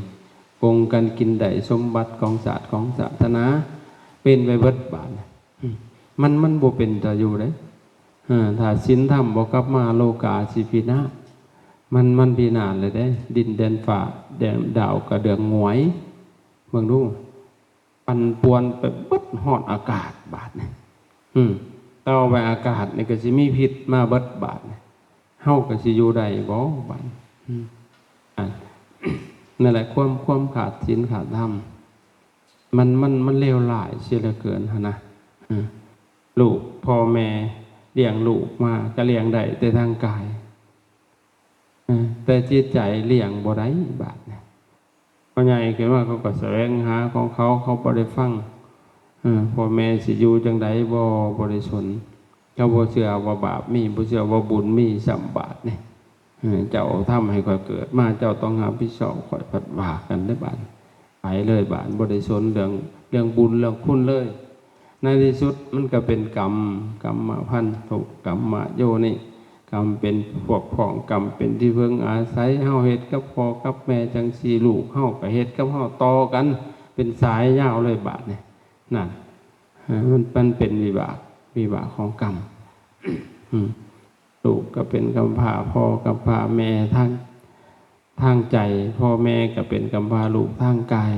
ກົງກັນກິນໄດ້ສົມບັດຂອງຊາດຂອງສາສະໜາ ເປັນໄປເບິດບາດ ອືມ ມັນ ມັນບໍ່ເປັນຕາຢູ່ເດ້. ເອີ ຖ້າສິນທຳບໍ່ກັບມາ ໂລກາສິພິນາດ ມັນ ມັນພິນາດເລີຍເດ້ ດິນແດນຟ້າແດນດາວກະເດືອງຫງວຍ ເບິ່ງດູ ປັ່ນປ່ວນໄປເບິດຮອດອາກາດບາດນີ້ ອືມ ຕໍ່ໄປອາກາດນີ້ກໍຊິມີພິດມາເບິດບາດນີ້ ເຮົາກໍຊິຢູ່ໄດ້ບໍ່ບາດ ອືມ ອັນ ນັ້ນແຫຼະ ຄວາມ ຄວາມຂາດສິນຂາດທຳ ມັນ ມັນ ມັນເລວຮ້າຍເສຍເຫຼືອເກີນຫັ້ນນະ ເອີ ລູກພໍ່ແມ່ລ້ຽງລູກມາກໍລ້ຽງໄດ້ແຕ່ທາງກາຍ ເອີ ແຕ່ຈິດໃຈລ້ຽງບໍ່ໄດ້ບາດນີ້ ພໍໃຫຍ່ຂຶ້ນມາເຂົາກໍສະແຫວງຫາຂອງເຂົາ ເຂົາບໍ່ໄດ້ຟັງ ເອີ ພໍ່ແມ່ຊິຢູ່ຈັ່ງໃດບໍ່ ບໍ່ໄດ້ສົນ ເຂົາບໍ່ເຊື່ອວ່າບາບມີ ບໍ່ເຊື່ອວ່າບຸນມີຊ້ຳບາດນີ້ ເອີ ເຈົ້າທຳໃຫ້ຂ້ອຍເກີດມາ ເຈົ້າຕ້ອງຮັບຜິດຊອບ ຂ້ອຍພັດວ່າກັນເດ້ບາດ ໄປເລີຍບາດ ບໍ່ໄດ້ສົນເລື່ອງ ເລື່ອງບຸນເລື່ອງຄຸນເລີຍ. ໃນທີ່ສຸດມັນກໍເປັນກຳ ກຳມະພັນທຸກ ກຳມະໂຍນິ ກຳເປັນພວກພ້ອງ ກຳເປັນທີ່ເພິ່ງອາໄສ ເຮົາເຮັດກັບພໍ່ກັບແມ່ຈັ່ງຊີ້ ລູກເຮົາກໍເຮັດກັບເຮົາ ຕໍ່ກັນເປັນສາຍຍາວເລີຍບາດນີ້ ນັ້ນ ເອີ ມັນ ມັນເປັນວິບາກ ວິບາກຂອງກຳ ອືມ ລູກກໍເປັນກຳພ້າ ພໍ່ກຳພ້າ ແມ່ທາງ ທາງໃຈ ພໍ່ແມ່ກໍເປັນກຳພ້າລູກທາງກາຍ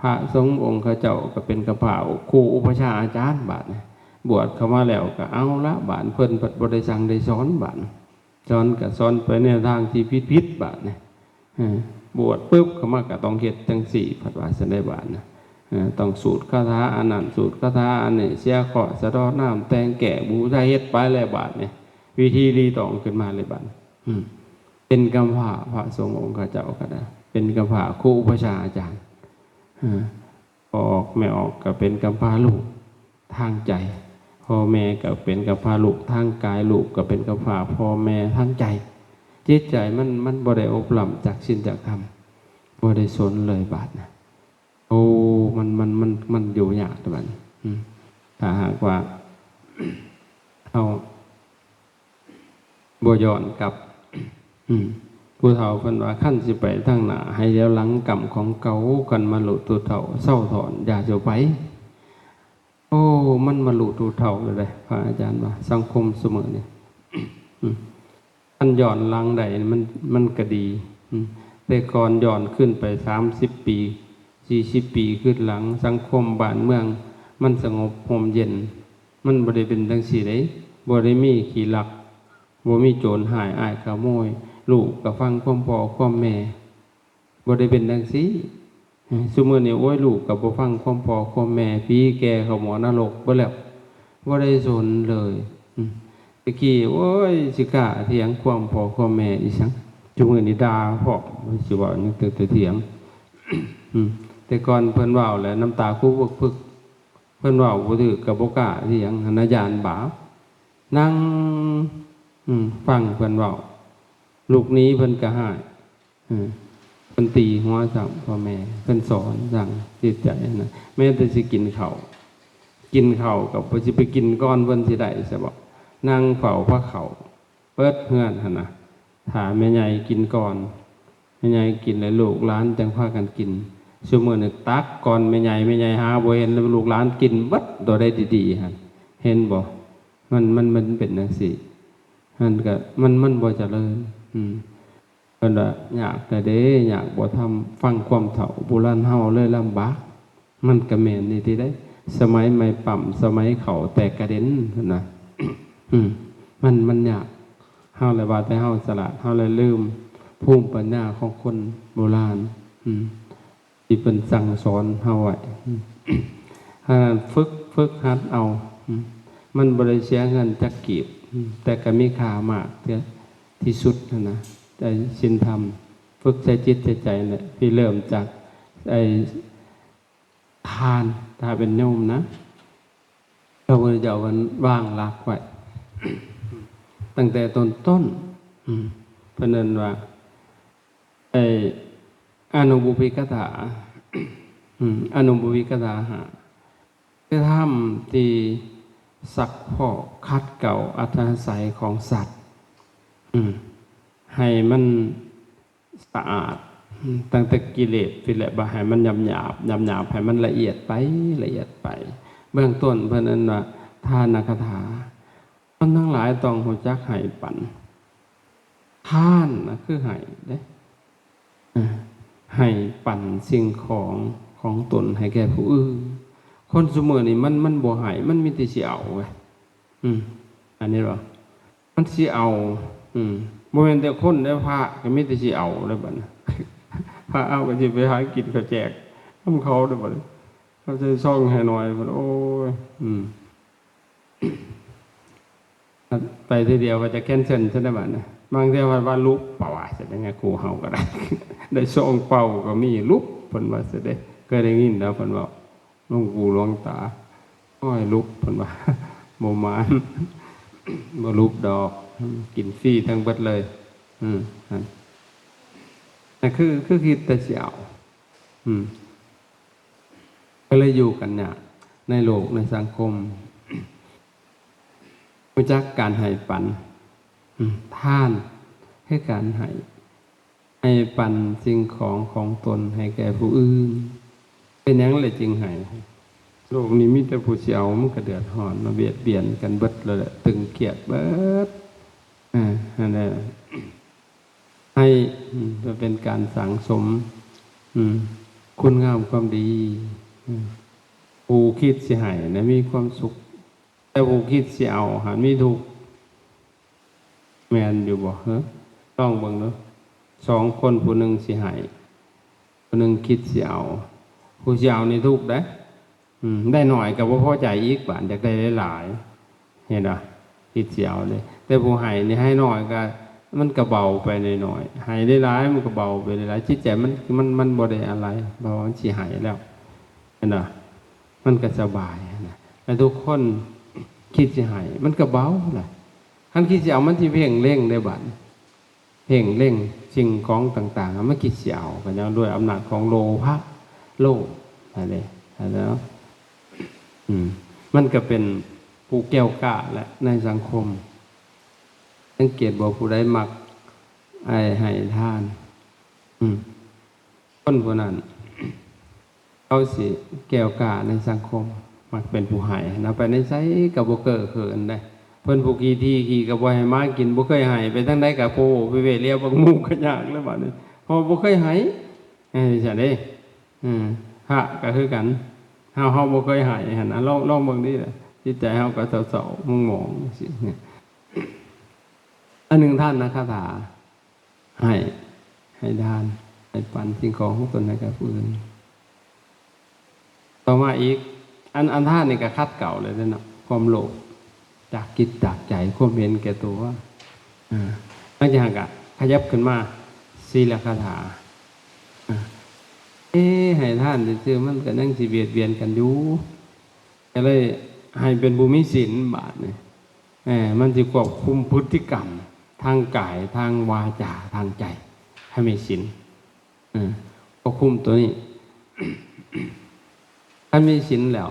ພະສົງອົງຄະເຈົ້າກໍເປັນກຳພ້າຄູອຸປະຊາອາຈານ ບາດນີ້ບວດເຂົ້າມາແລ້ວກໍເອົາລະ ບາດເພິ່ນພັດບໍ່ໄດ້ສັ່ງໄດ້ສອນ ບາດນີ້ສອນກໍສອນໄປແນວທາງທີ່ຜິດໆ ບາດນີ້ ເອີ ບວດປຶບເຂົ້າມາກໍຕ້ອງເຮັດຈັ່ງຊີ້ ພັດວ່າຊັ້ນໄດ໋ ບາດນີ້ ເອີ ຕ້ອງສູດຄາຖາອັນນັ້ນ ສູດຄາຖາອັນນີ້ ເສຍເຄາະ ສະເດາະນ້ຳ ແຕ່ງແກ້ ບູຊາ ເຮັດໄປແລ້ວ ບາດນີ້ ວິທີລີຕອງຂຶ້ນມາເລີຍບາດ ອືມ ເປັນກຳພ້າພະສົງອົງຄະເຈົ້າກໍໄດ້ ເປັນກຳພ້າຄູອຸປະຊາອາຈານ ເອີ ພໍ່ອອກແມ່ອອກກໍເປັນກຳພ້າລູກທາງໃຈ ພໍ່ແມ່ກໍເປັນກຳພ້າລູກທາງກາຍ ລູກກໍເປັນກຳພ້າພໍ່ແມ່ທາງໃຈ ຈິດໃຈມັນ ມັນບໍ່ໄດ້ອົບລຳຈັກສິນຈັກທຳ ບໍ່ໄດ້ສົນເລີຍບາດນະ. ໂອ້ ມັນ ມັນ ມັນ ມັນຢູ່ຍາກເດ້ບັດນີ້ ອືມ ຖ້າຫາກວ່າເຮົາບໍ່ຍ້ອນກັບ ອືມ ຜູ້ເຖົ້າເພິ່ນວ່າ ຄັນຊິໄປທາງໜ້າ ໃຫ້ຫຼຽວຫຼັງກຳຂອງເກົ່າ ຄັນມະລຸທຸເຖົ້າ ເຊົາຖອນ ຢ່າສູ່ໄປ. ໂອ້ ມັນມະລຸທຸເຖົ້າແລ້ວເດ້ ພະອາຈານວ່າ ສັງຄົມຊຸມື້ນີ້ ອືມ ຄັນຍ້ອນຫຼັງໄດ້ມັນ ມັນກໍດີ ອືມ ແຕ່ກ່ອນຍ້ອນຂຶ້ນໄປສາມສິບປີ ສີ່ສິບປີຂຶ້ນຫຼັງ ສັງຄົມບ້ານເມືອງມັນສະຫງົບຮົ່ມເຢັນ ມັນບໍ່ໄດ້ເປັນຈັ່ງຊີ້ເດ້ ບໍ່ໄດ້ມີຂີ້ລັກ ບໍ່ມີໂຈນຮ້າຍອ້າຍຂະໂມຍ ລູກກໍຟັງຄວາມພໍ່ຄວາມແມ່ ບໍ່ໄດ້ເປັນຈັ່ງຊີ້. ຊຸມື້ນີ້ ໂອ້ຍ ລູກກໍບໍ່ຟັງຄວາມພໍ່ຄວາມແມ່ ຜີແກ່ເຂົ້າໝໍນະລົກເບິດແລ້ວ ບໍ່ໄດ້ສົນເລີຍ. ອືມ ແຕ່ກີ້ ໂອ້ຍ ຊິກ້າຖຽງຄວາມພໍ່ຄວາມແມ່ອີ່ຫຍັງ ຊຸມື້ນີ້ດ່າພ້ອມ ຊິເວົ້າຫຍັງແຕ່ຖຽງ. ອືມ ແຕ່ກ່ອນເພິ່ນເວົ້າແລ້ວນ້ຳຕາຄຸບເພິກໆ ເພິ່ນເວົ້າບໍ່ຖືກກໍບໍ່ກ້າຖຽງຫັ້ນນະ ຢ້ານບາບ ນັ່ງ ອືມ ຟັງເພິ່ນເວົ້າ ລູກໜີເພິ່ນກໍຮ້າຍ ເອີ ເພິ່ນຕີຫົວຊ້ຳພໍ່ແມ່ ເພິ່ນສອນສັ່ງຈິດໃຈນະ ແມ້ແຕ່ຊິກິນເຂົ້າ ກິນເຂົ້າກໍບໍ່ ຊິໄປກິນກ່ອນເພິ່ນຊິໄດ້ຊະບໍ? ນັ່ງເຝົ້າພາເຂົ້າເບິດເຮືອນຫັ້ນນະ ຖ້າແມ່ໃຫຍ່ກິນກ່ອນ. ແມ່ໃຫຍ່ກິນແລ້ວລູກຫຼານຈັ່ງພາກັນກິນ. ຊຸມື້ນີ້ຕັກກ່ອນແມ່ໃຫຍ່ ແມ່ໃຫຍ່ຫາບໍ່ເຫັນ ແລ້ວລູກຫຼານກິນເບິດ ໂຕໃດດີໆຫັ້ນ ເຫັນບໍ່? ມັນ ມັນ ມັນເປັນຈັ່ງຊີ້ ມັນກະ ມັນ ມັນບໍ່ຈະເລີນ. ອືມ ເພິ່ນວ່າຍາກແທ້ເດ້ ຍາກບໍ່ທຳ ຟັງຄວາມເຖົ້າບູຮານເຮົາເລີຍລຳບາກ. ມັນກະແມ່ນອີ່ຫຼີເດ້ ສະໄໝໄມ້ປ້ຳ ສະໄໝເຂົ້າແຕກກະເດັນຫັ້ນນະ. ອືມ ມັນ ມັນຍາກ. ເຮົາລະວ່າແຕ່ເຮົາສະຫຼາດ ເຮົາລະລືມພູມປັນຍາຂອງຄົນໂບລານ ອືມ ທີ່ເພິ່ນສັ່ງສອນເຮົາໄວ້. ອືມ ອັນນັ້ນຝຶກ ຝຶກຫັດເອົາ. ອືມ ມັນບໍ່ໄດ້ເສຍເງິນຈັກກີບ ອືມ ແຕ່ກະມີຄ່າມາກເທື່ອ ທີ່ສຸດຫັ້ນນະ ໃນສິນທຳ ຝຶກໃສ່ຈິດໃສ່ໃຈແຫຼະ ທີ່ເລີ່ມຈາກໄອ້ທານ. ຖ້າເປັນໂຍມນະ ພະພຸດທະເຈົ້າເພິ່ນວາງຫຼັກໄວ້ຕັ້ງແຕ່ຕົ້ນໆ ອືມ ເພິ່ນເອີ້ນວ່າ ໄອ້ອະນຸບຸບພິກະຖາ ອືມ ອະນຸບຸບພິກະຖາຫ້າ ຄືທຳທີ່ຊັກຟອກຂັດເກົາອັດທະຍາໄສຂອງສັດ ອືມ ໃຫ້ມັນສະອາດ ອືມ ຕັ້ງແຕ່ກິເລດພຸ້ນແຫຼະ ບໍ່ໃຫ້ມັນຫຍາບໆ ຫຍາບໆ ໃຫ້ມັນລະອຽດໄປ ລະອຽດໄປ. ເບື້ອງຕົ້ນເພິ່ນເອີ້ນວ່າທານະຄາຖາ. ຄົນທັງຫຼາຍຕ້ອງຮູ້ຈັກໃຫ້ປັນ. ທານນະຄືໃຫ້ເດ້ ເອີ ໃຫ້ປັນສິ່ງຂອງຂອງຕົນໃຫ້ແກ່ຜູ້ອື່ນ. ຄົນຊຸມື້ນີ້ມັນ ມັນບໍ່ໃຫ້ ມັນມີແຕ່ຊິເອົາເວີຍ. ອືມ ອັນນີ້ວ່າ ມັນຊິເອົາ ອືມ ບໍ່ແມ່ນແຕ່ຄົນເດ້ ພະກໍມີແຕ່ຊິເອົາເດ້ບັດນີ້. ພະເອົາກໍຊິໄປຫາກິນເຂົາແຈກນຳເຂົາເດ້ບັດນີ້. ເຂົາໃສ່ຊອງໃຫ້ໜ້ອຍ ໂອ້ຍ ອືມ ໄປເທື່ອດຽວກໍຈະແຄນເຊິນຊະໄດ້ບັດນີ້. ບາງເທື່ອວ່າ ວ່າຫຼຸບ ປະວ່າຊະໄດ້ ຄູເຮົາກໍໄດ້ ໄດ້ຊອງເປົ່າກໍມີ ຫຼຸບ ເພິ່ນວ່າຊະເດ້. ເຄີຍໄດ້ຍິນແລ້ວເພິ່ນເວົ້າ ຫຼວງປູ່ຫຼວງຕາ ໂອ້ຍ ຫຼຸບ ເພິ່ນວ່າ ບໍ່ໝານ ບໍ່ຫຼຸບດອກ ກິນຟຣີທັງເບິດເລີຍ. ອືມ ນັ້ນ ນັ້ນຄື ຄືຄິດແຕ່ຊິເອົາ ອືມ ກໍເລີຍຢູ່ກັນຍາກໃນໂລກໃນສັງຄົມ. ຮູ້ຈັກການໃຫ້ປັນ ອືມ ທານ ຄືການໃຫ້ ໃຫ້ປັນສິ່ງຂອງຂອງຕົນໃຫ້ແກ່ຜູ້ອື່ນ. ເປັນຫຍັງລະຈຶ່ງໃຫ້? ໂລກນີ້ມີແຕ່ຜູ້ຊິເອົາ ມັນກໍເດືອດຮ້ອນເນາະ ບຽດບຽນກັນເບິດແລ້ວແຫຼະ ຕຶງຄຽດເບິດ ເອີ ຫັ້ນແຫຼະ. ໃຫ້ ອືມ ເພື່ອເປັນການສັ່ງສົມ ອືມ ຄຸນງາມຄວາມດີ. ອືມ ຜູ້ຄິດຊິໃຫ້ນະມີຄວາມສຸກ ແຕ່ຜູ້ຄິດຊິເອົາຫັ້ນມີທຸກ ແມ່ນຢູ່ບໍ່? ເອີ ລອງເບິ່ງເດີ້ ສອງຄົນ ຜູ້ໜຶ່ງຊິໃຫ້ ຜູ້ໜຶ່ງຄິດຊິເອົາ. ຜູ້ຊິເອົານີ້ທຸກເດ້ ອືມ ໄດ້ໜ້ອຍກໍບໍ່ພໍໃຈອີກ ບາດຢາກໄດ້ຫຼາຍໆ ເຫັນບໍ່? ຄິດຊິເອົາເດ້ ແຕ່ຜູ້ໃຫ້ນີ້ ໃຫ້ໜ້ອຍກໍ ມັນກໍເບົາໄປໜ້ອຍໆ ໃຫ້ຫຼາຍໆ ມັນກໍເບົາໄປຫຼາຍໆ ຈິດໃຈມັນ ມັນ ມັນບໍ່ໄດ້ອະໄລ ເພາະວ່າມັນຊິໃຫ້ແລ້ວ ເຫັນບໍ່? ມັນກໍສະບາຍຫັ້ນນະ ແລະ ທຸກຄົນຄິດຊິໃຫ້ ມັນກໍເບົານະ. ຄັນຄິດຊິເອົາ ມັນຊິເພງເລັງເດ້ບັດ ເພງເລັງສິ່ງຂອງຕ່າງໆ ມັນຄິດຊິເອົາ ກໍຍ້ອນດ້ວຍອຳນາດຂອງໂລພະ ໂລບຫັ້ນເດ້ ເຫັນບໍ່? ອືມ ມັນກໍເປັນຜູ້ແກວກ້າແຫຼະໃນສັງຄົມ. ສັງເກດບໍ່ ຜູ້ໃດມັກ ໄອ້ ໃຫ້ທານ ອືມ ຄົນຜູ້ນັ້ນ ເຂົາຊິແກວກ້າໃນສັງຄົມ ມັກເປັນຜູ້ໃຫ້ນະ ໄປໃນໃສກໍບໍ່ເກີເຂີນໃດ. ເພິ່ນຜູ້ຂີ້ຖີ່ ຂີ້ກໍບໍ່ໃຫ້ໝາກິນ ບໍ່ເຄີຍໃຫ້ ໄປທາງໃດກໍໂພໂຫພິເວ ລຽວເບິ່ງໝູ່ກໍຍາກແລ້ວບັດນີ້ ເພາະບໍ່ເຄີຍໃຫ້ ເອີ ຈັ່ງຊັ້ນເດ້. ເອີ ພະກໍຄືກັນ ເຮົາ ເຮົາບໍ່ເຄີຍໃຫ້ຫັ້ນນະ ລອງ ລອງເບິ່ງເດ້ ຈິດໃຈເຮົາກໍເສົ້າໆໝອງໆ ຈັ່ງຊີ້. ອັນໜຶ່ງ ທານນະຄາຖາ ໃຫ້ ໃຫ້ທານ ໃຫ້ປັນສິ່ງຂອງຂອງຕົນໃຫ້ກັບຜູ້ອື່ນ. ຕໍ່ມາອີກ ອັນ ອັນທານນີ້ກໍຂັດເກົາເລີຍເດ້ເນາະ ຄວາມໂລບຈາກຈິດຈາກໃຈ ຄວາມເຫັນແກ່ຕົວ. ອ່າ ຫຼັງຈາກນັ້ນກໍຂະຫຍັບຂຶ້ນມາ ສີລະຄາຖາ. ອ່າ ເອ ໃຫ້ທານຊື່ໆ ມັນກໍຍັງຊິບຽດບຽນກັນຢູ່ ກໍເລີຍໃຫ້ເປັນຜູ້ມີສິນບາດນີ້. ເອີ ມັນຊິຄວບຄຸມພຶດຕິກຳທາງກາຍ ທາງວາຈາ ທາງໃຈ ໃຫ້ມີສິນ ເອີ ຄວບຄຸມຕົວນີ້. ຄັນມີສິນແລ້ວ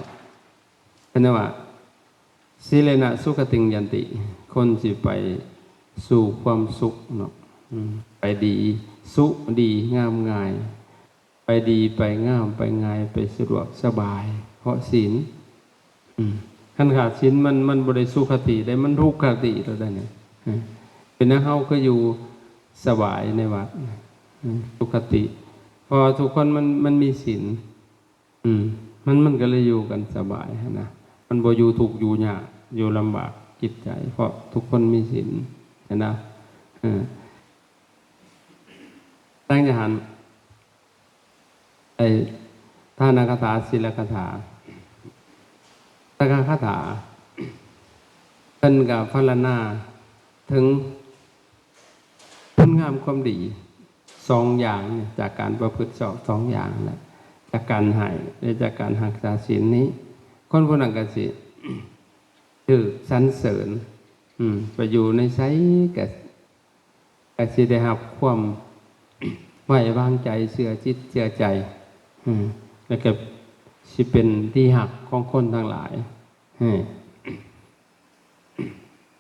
ເພິ່ນວ່າ ສີເລນະສຸຄະຕິງຍັນຕິ ຄົນຊິໄປສູ່ຄວາມສຸກເນາະ ອືມ ໄປດີ ສຸດີ ງາມງ່າຍ ໄປດີ ໄປງາມ ໄປງ່າຍ ໄປສະດວກສະບາຍ ເພາະສິນ. ອືມ ຄັນຂາດສິນມັນ ມັນບໍ່ໄດ້ສຸຄະຕິເດ້ ມັນທຸກຄະຕິໂລດເດ້ນີ້. ເອີ ເປັນຫຍັງເຮົາຄືຢູ່ສະບາຍໃນວັດ? ອືມ ສຸຄະຕິ ເພາະວ່າທຸກຄົນມັນ ມັນມີສິນ. ອືມ ມັນ ມັນກໍເລີຍຢູ່ກັນສະບາຍຫັ້ນນະ ມັນບໍ່ຢູ່ທຸກຢູ່ຍາກ ຢູ່ລຳບາກຈິດໃຈ ເພາະທຸກຄົນມີສິນຫັ້ນນະ. ເອີ ຫຼັງຈາກຫັ້ນ ໄອ້ທານະຄາຖາ ສີລະຄາຖາ ສັກກະຄາຖາ ເພິ່ນກໍພັນລະນາເຖິງຄຸນງາມຄວາມດີ ສອງຢ່າງນີ້ ຈາກການປະພຶດຊອບສອງຢ່າງແຫຼະ ຈາກການໃຫ້ ແລະ ຈາກການຮັກສາສິນນີ້ ຄົນຜູ້ນັ້ນກໍຊິຖືກສັນເສີນ ອືມ ໄປຢູ່ໃນໃສກໍ ກໍຊິໄດ້ຮັບຄວາມໄວ້ວາງໃຈ ເຊື່ອຈິດເຊື່ອໃຈ ອືມ ແລ້ວກໍຊິເປັນທີ່ຮັກຂອງຄົນທັງຫຼາຍ. ເອີ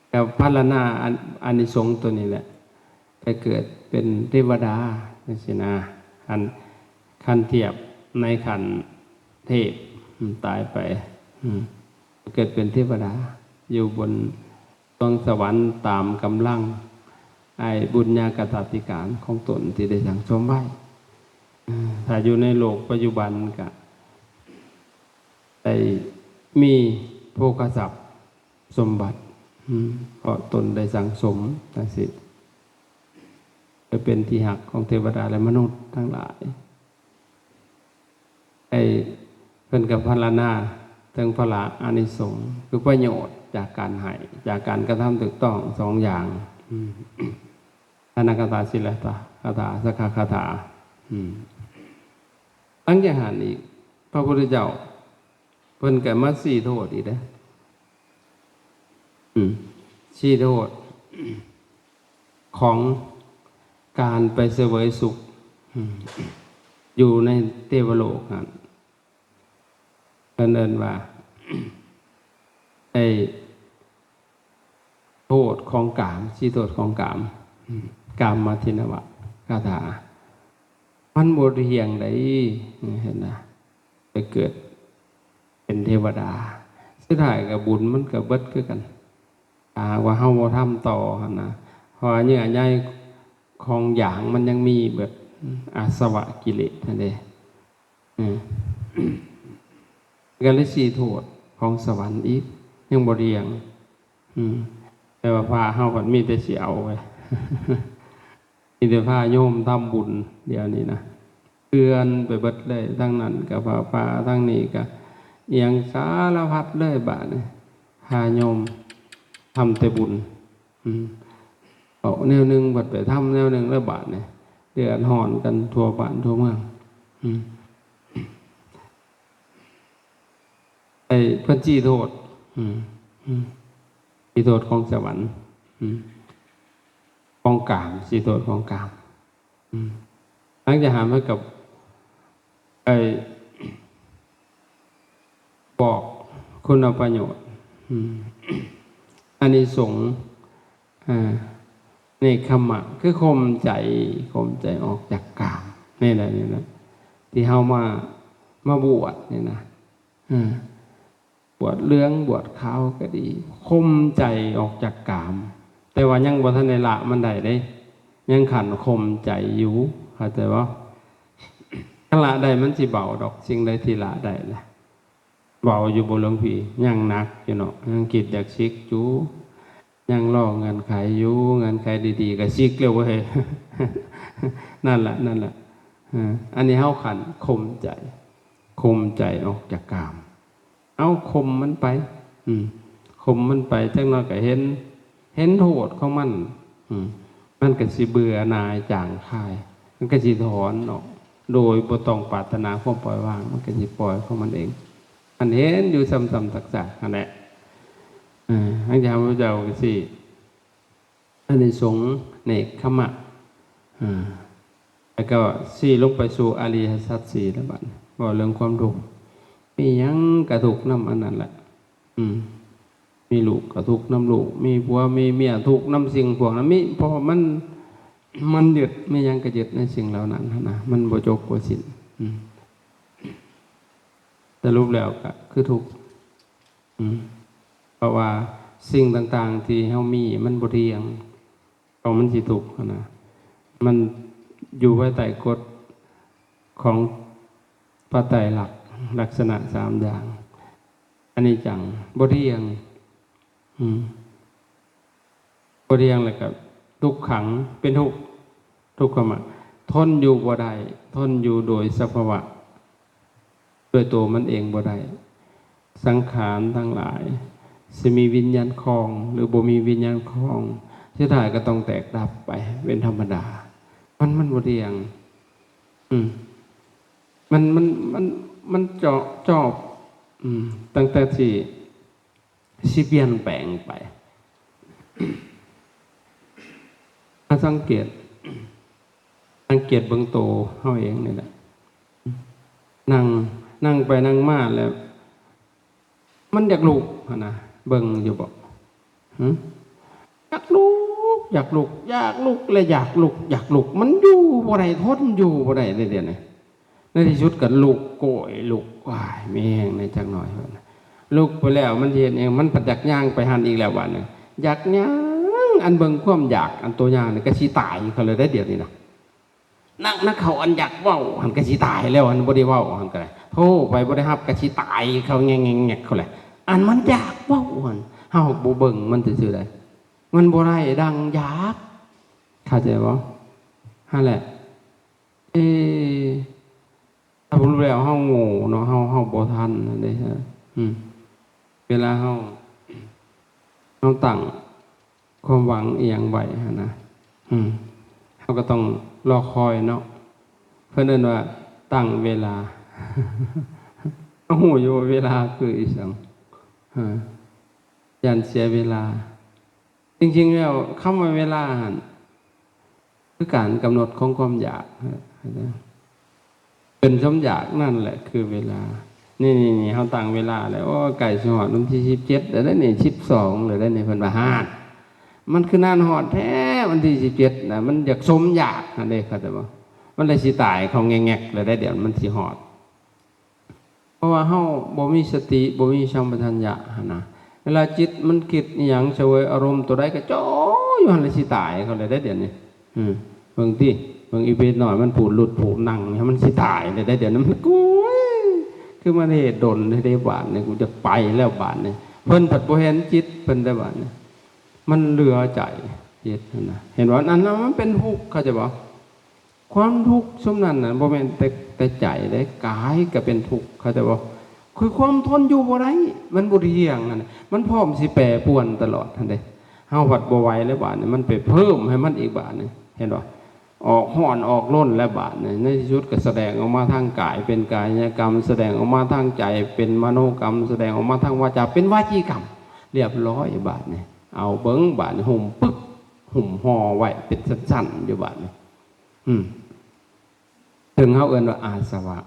ແລ້ວພັນລະນາອາ ອານິສົງຕົວນີ້ແຫຼະ ໄປເກີດເປັນເທວະດາຈັ່ງຊີ້ນະ. ອັນ ຄັນທຽບໃນຂັ້ນເທບ ອືມ ຕາຍໄປ ອືມ ເກີດເປັນເທວະດາ ຢູ່ບົນສວງສະຫວັນຕາມກຳລັງ ໄອ້ບຸນຍາກະຕາທິການຂອງຕົນທີ່ໄດ້ສັ່ງສົມໄວ້. ເອີ ຖ້າຢູ່ໃນໂລກປັດຈຸບັນກະໄດ້ມີໂພຄະຊັບ ສົມບັດ ອືມ ເພາະຕົນໄດ້ສັ່ງສົມຈັ່ງຊີ້ ໄປເປັນທີ່ຮັກຂອງເທວະດາ ແລະ ມະນຸດທັງຫຼາຍ. ໄອ້ເພິ່ນກໍພັນລະນາເຖິງພະລະອານິສົງ ຄືປະໂຫຍດຈາກການໃຫ້ ຈາກການກະທຳຖືກຕ້ອງສອງຢ່າງ ອືມ ທານະຄາຖາ ສີລະຄາຖາ ຄາຖາ ສັກກະຄາຖາ ອືມ. ຫຼັງຈາກຫັ້ນອີກ ພະພຸດທະເຈົ້າ ເພິ່ນກໍມາຊີ້ໂທດອີກເດ້ ອືມ ຊີ້ໂທດຂອງການໄປສະເຫວີຍສຸກ ອືມ ຢູ່ໃນເທວະໂລກຫັ້ນ ເພິ່ນເອີ້ນວ່າ ໄອ້ ໂທດຂອງກາມ ຊີ້ໂທດຂອງກາມ ອືມ ກາມມະທິນນະວະຄາຖາ ມັນບໍ່ທ່ຽງໃດ໋ ເຫັນນະ ໄປເກີດເປັນເທວະດາ ສຸດທ້າຍກໍບຸນມັນກໍເບິດຄືກັນ ຖ້າຫາກວ່າເຮົາບໍ່ທຳຕໍ່ຫັ້ນນະ ເພາະວ່າເຍື່ອໃຍຂອງຢາງມັນຍັງມີເບິດ ອາສະວະກິເລດຫັ້ນເດ້. ອືມ ກໍເລີຍຊີ້ໂທດຂອງສະຫວັນອີກ ຍັງບໍ່ລ້ຽງ ອືມ ແຕ່ວ່າພະເຮົາພັດມີແຕ່ຊິເອົາໄວ້ ມີແຕ່ພາໂຍມທຳບຸນດຽວນີ້ນະ ເຈື່ອນໄປເບິດເລີຍ ທາງນັ້ນກໍພາ ພາທາງນີ້ກໍອີ່ຫຍັງສາລະພັດເລີຍບາດນີ້ ພາໂຍມທຳແຕ່ບຸນ. ອືມ ເອົາແນວໜຶ່ງບັດໄປທຳແນວໜຶ່ງແລ້ວບາດນີ້ ເດືອດຮ້ອນກັນທົ່ວບ້ານທົ່ວເມືອງ ອືມ ໄອ້ເພິ່ນຊີ້ໂທດ ອືມ ອືມ ຊີ້ໂທດຂອງສະຫວັນ ອືມ ຂອງກາມ ຊີ້ໂທດຂອງກາມ ອືມ ຫຼັງຈາກຫັ້ນມັນກໍ ໄອ້ ບອກຄຸນປະໂຫຍດ ອືມ ອານິສົງ ອາ ເນກຂະມະ ຄືຂົ່ມໃຈ ຂົ່ມໃຈອອກຈາກກາມ ນີ້ແຫຼະ ນີ້ແຫຼະ ທີ່ເຮົາມາ ມາບວດນີ້ນະ ອາ ບວດເຫຼືອງບວດຂາວກໍດີ ຂົ່ມໃຈອອກຈາກກາມ ແຕ່ວ່າຍັງບໍ່ທັນໄດ້ລະມັນໄດ້ເດ້ ຍັງຂັ້ນຂົ່ມໃຈຢູ່ ເຂົ້າໃຈບໍ່? ຄັນລະໄດ້ມັນຊິເບົາດອກ ສິ່ງໃດທີ່ລະໄດ້ນະ ເບົາຢູ່ບໍ່ຫຼວງພີ່? ຍັງໜັກຢູ່ເນາະ ຍັງຄິດຢາກສິກຢູ່ ຍັງລໍເງື່ອນໄຂຢູ່ ເງື່ອນໄຂດີໆກໍສິກແລ້ວເວີຍ ນັ້ນລະ ນັ້ນລະ ເອີ ອັນນີ້ເຮົາຂັ້ນຂົ່ມໃຈ ຂົ່ມໃຈອອກຈາກກາມ ເອົາຂົ່ມມັນໄປ ອືມ ຂົ່ມມັນໄປ ຈັກໜ້ອຍກໍເຫັນ ເຫັນໂທດຂອງມັນ ອືມ ມັນກໍຊິເບື່ອໜ່າຍຈາງຄາຍ ມັນກໍຊິຖອນອອກ ໂດຍບໍ່ຕ້ອງປາດຖະໜາຄວາມປ່ອຍວາງ ມັນກໍຊິປ່ອຍຂອງມັນເອງ ມັນເຫັນຢູ່ຊ້ຳໆຊາກໆຫັ້ນແຫຼະ ເອີ ຫຼັງຈາກນັ້ນພະພຸດທະເຈົ້າກໍຊິ ອານິສົງເນກຂະມະ ເອີ ແລ້ວກໍຊີ້ລົງໄປສູ່ອະລິຍະສັດສີ່ແລ້ວ ບາດເວົ້າເລື່ອງຄວາມທຸກ ມີຫຍັງກະທຸກນຳອັນນັ້ນແຫຼະ ອືມ ມີລູກກໍທຸກນຳລູກ, ມີຜົວມີເມຍທຸກນຳສິ່ງພວກນັ້ນ, ມີ ເພາະວ່າມັນ ມັນຍຶດ, ມີຫຍັງກໍຍຶດໃນສິ່ງເຫຼົ່ານັ້ນຫັ້ນນະ, ມັນບໍ່ຈົບບໍ່ສິ້ນ. ອືມ ສະຫຼຸບແລ້ວກໍຄືທຸກ. ອືມ ເພາະວ່າສິ່ງຕ່າງໆທີ່ເຮົາມີມັນບໍ່ທ່ຽງ, ເພາະມັນຊິທຸກຫັ້ນນະ, ມັນຢູ່ພາຍໃຕ້ກົດຂອງພະໄຕລັກ ລັກສະນະສາມຢ່າງ, ອະນິດຈັງ ບໍ່ທ່ຽງ. ອືມ ບໍ່ທ່ຽງ ແລ້ວກໍທຸກຂັງ ເປັນທຸກ, ທຸກຂະມະ ທົນຢູ່ບໍ່ໄດ້, ທົນຢູ່ໂດຍສະພາວະ ດ້ວຍຕົວມັນເອງບໍ່ໄດ້. ສັງຂານທັງຫຼາຍ ຊິມີວິນຍານຄອງ ຫຼື ບໍ່ມີວິນຍານຄອງ, ສຸດທ້າຍກໍຕ້ອງແຕກດັບໄປເປັນທຳມະດາ. ມັນ ມັນບໍ່ທ່ຽງ. ອືມ ມັນ ມັນ ມັນ ມັນເຈາະ ຈອບ ອືມ ຕັ້ງແຕ່ທີ່ ຊິປ່ຽນແປງໄປ. ມາສັງເກດ, ສັງເກດເບິ່ງໂຕເຮົາເອງນີ້ແຫຼະ. ນັ່ງ, ນັ່ງໄປນັ່ງມາແລ້ວ ມັນຢາກລຸກຫັ້ນນະ, ເບິ່ງຢູ່ບໍ່? ຫຶ? ຢາກລຸກ, ຢາກລຸກ, ຢາກລຸກ ແລະ ຢາກລຸກ, ຢາກລຸກ. ມັນຢູ່ບໍ່ໄດ້, ທົນຢູ່ບໍ່ໄດ້ເດ້ດຽວນີ້. ໃນທີ່ສຸດກໍລຸກ, ໂກຍ, ລຸກ, ວ້າຍ, ມີແຮງແດ່ຈັກໜ້ອຍ. ລຸກໄປແລ້ວມັນຊິເຮັດຫຍັງ? ມັນພັດຢາກຍ່າງໄປຫັ້ນອີກແລ້ວບາດນີ້. ຢາກຍ່າງ, ອັນເບິ່ງຄວາມຢາກ, ອັນໂຕຍ່າງນີ້ກໍຊິຕາຍເຂົາແລ້ວເດ້ດຽວນີ້ນະ. ນັກ, ນັກເຂົາອັນຢາກເວົ້າຫັ້ນກໍຊິຕາຍແລ້ວ, ອັນບໍ່ໄດ້ເວົ້າຫັ້ນກໍໄດ້. ໂທໄປບໍ່ໄດ້ຮັບກໍຊິຕາຍເຂົາແງກໆໆເຂົາແຫຼະ. ອັນມັນຢາກເວົ້າຫັ້ນ, ເຮົາບໍ່ເບິ່ງມັນຊື່ໆໃດ. ມັນບໍ່ໄດ້ດັ່ງຢາກ. ເຂົ້າໃຈບໍ່? ຫັ້ນແຫຼະ. ເອ ຖ້າບໍ່ຮູ້ແລ້ວເຮົາໂງ່ເນາະ, ເຮົາ, ເຮົາບໍ່ທັນຫັ້ນເດ້. ອືມ ເວລາເຮົາ, ເຮົາຕັ້ງຄວາມຫວັງອີ່ຫຍັງໄວ້ຫັ້ນນະ, ອືມ ເຮົາກໍຕ້ອງລໍຄອຍເນາະ. ເພິ່ນເອີ້ນວ່າຕັ້ງເວລາ. ເຮົາຮູ້ຢູ່ວ່າເວລາຄືອີ່ຫຍັງ? ເອີ ຢ້ານເສຍເວລາ. ຈິງໆແລ້ວຄຳວ່າເວລາຫັ້ນ ຄືການກຳນົດຂອງຄວາມຢາກ, ເປັນສົມຢາກນັ້ນແຫຼະຄືເວລາ. ນີ້ໆໆ ເຮົາຕັ້ງເວລາແລ້ວ, ໂອ້ ໃກ້ຊິຮອດວັນທີສິບເຈັດແລ້ວເດ້ນີ້, ສິບສອງແລ້ວເດ້ນີ້, ເພິ່ນວ່າ ຫານ ມັນຄືນານຮອດແທ້ວັນທີສິບເຈັດນະ, ມັນຢາກສົມຢາກຫັ້ນເດ້, ເຂົ້າໃຈບໍ່? ມັນເລີຍຊິຕາຍເຂົາແງກໆແລ້ວເດ້, ດຽວມັນຊິຮອດ. ເພາະວ່າເຮົາບໍ່ມີສະຕິ, ບໍ່ມີສຳປະທັນຍະຫັ້ນນະ. ເວລາຈິດມັນຄິດອີ່ຫຍັງ, ສະເຫວີຍອາລົມຕົວໃດກໍຈ່ອຢູ່ຫັ້ນແຫຼະ, ຊິຕາຍເຂົາແລ້ວເດ້ດຽວນີ້. ອືມ ເບິ່ງຕິ, ເບິ່ງອີເປດນ້ອຍມັນພູດຫຼຸດພູດນັ່ງ, ມັນຊິຕາຍແລ້ວເດ້ດຽວນີ້. ມັນ ໂອ້ຍ ຄືມັນເຮັດດົນແທ້ເດ້ບາດນີ້, ກູຈະໄປແລ້ວບາດນີ້. ເພິ່ນພັດບໍ່ເຫັນຈິດເພິ່ນໄດ້ບາດນີ້, ມັນເຫຼືອໃຈຈິດຫັ້ນນະ. ເຫັນບໍ່? ອັນນັ້ນມັນເປັນທຸກ, ເຂົ້າໃຈບໍ່? ຄວາມທຸກຊຸມນັ້ນນະ ບໍ່ແມ່ນແຕ່, ແຕ່ໃຈເດ້, ກາຍກໍເປັນທຸກ, ເຂົ້າໃຈບໍ່? ຄືຄວາມທົນຢູ່ບໍ່ໄດ້, ມັນບໍ່ທ່ຽງຫັ້ນນະ, ມັນພ້ອມຊິແປປວນຕະຫຼອດຫັ້ນເດ້. ເຮົາພັດບໍ່ໄຫວແລ້ວບາດນີ້, ມັນໄປເພີ່ມໃຫ້ມັນອີກບາດນີ້, ເຫັນບໍ່? ອອກຮ້ອນອອກລົນແລ້ວບາດນີ້, ໃນທີ່ສຸດກໍສະແດງອອກມາທາງກາຍເປັນກາຍະກຳ, ສະແດງອອກມາທາງໃຈເປັນມະໂນກຳ, ສະແດງອອກມາທາງວາຈາເປັນວາຈີກຳ, ລຽບຮ້ອຍບາດນີ້. ເອົາເບິ່ງບາດນີ້, ຫຸ້ມປຶກ, ຫຸ້ມຫໍ່ໄວ້ເປັນຊັ້ນໆຢູ່ບາດນີ້. ອືມ ເຖິງເຮົາເອີ້ນວ່າອາສະວະ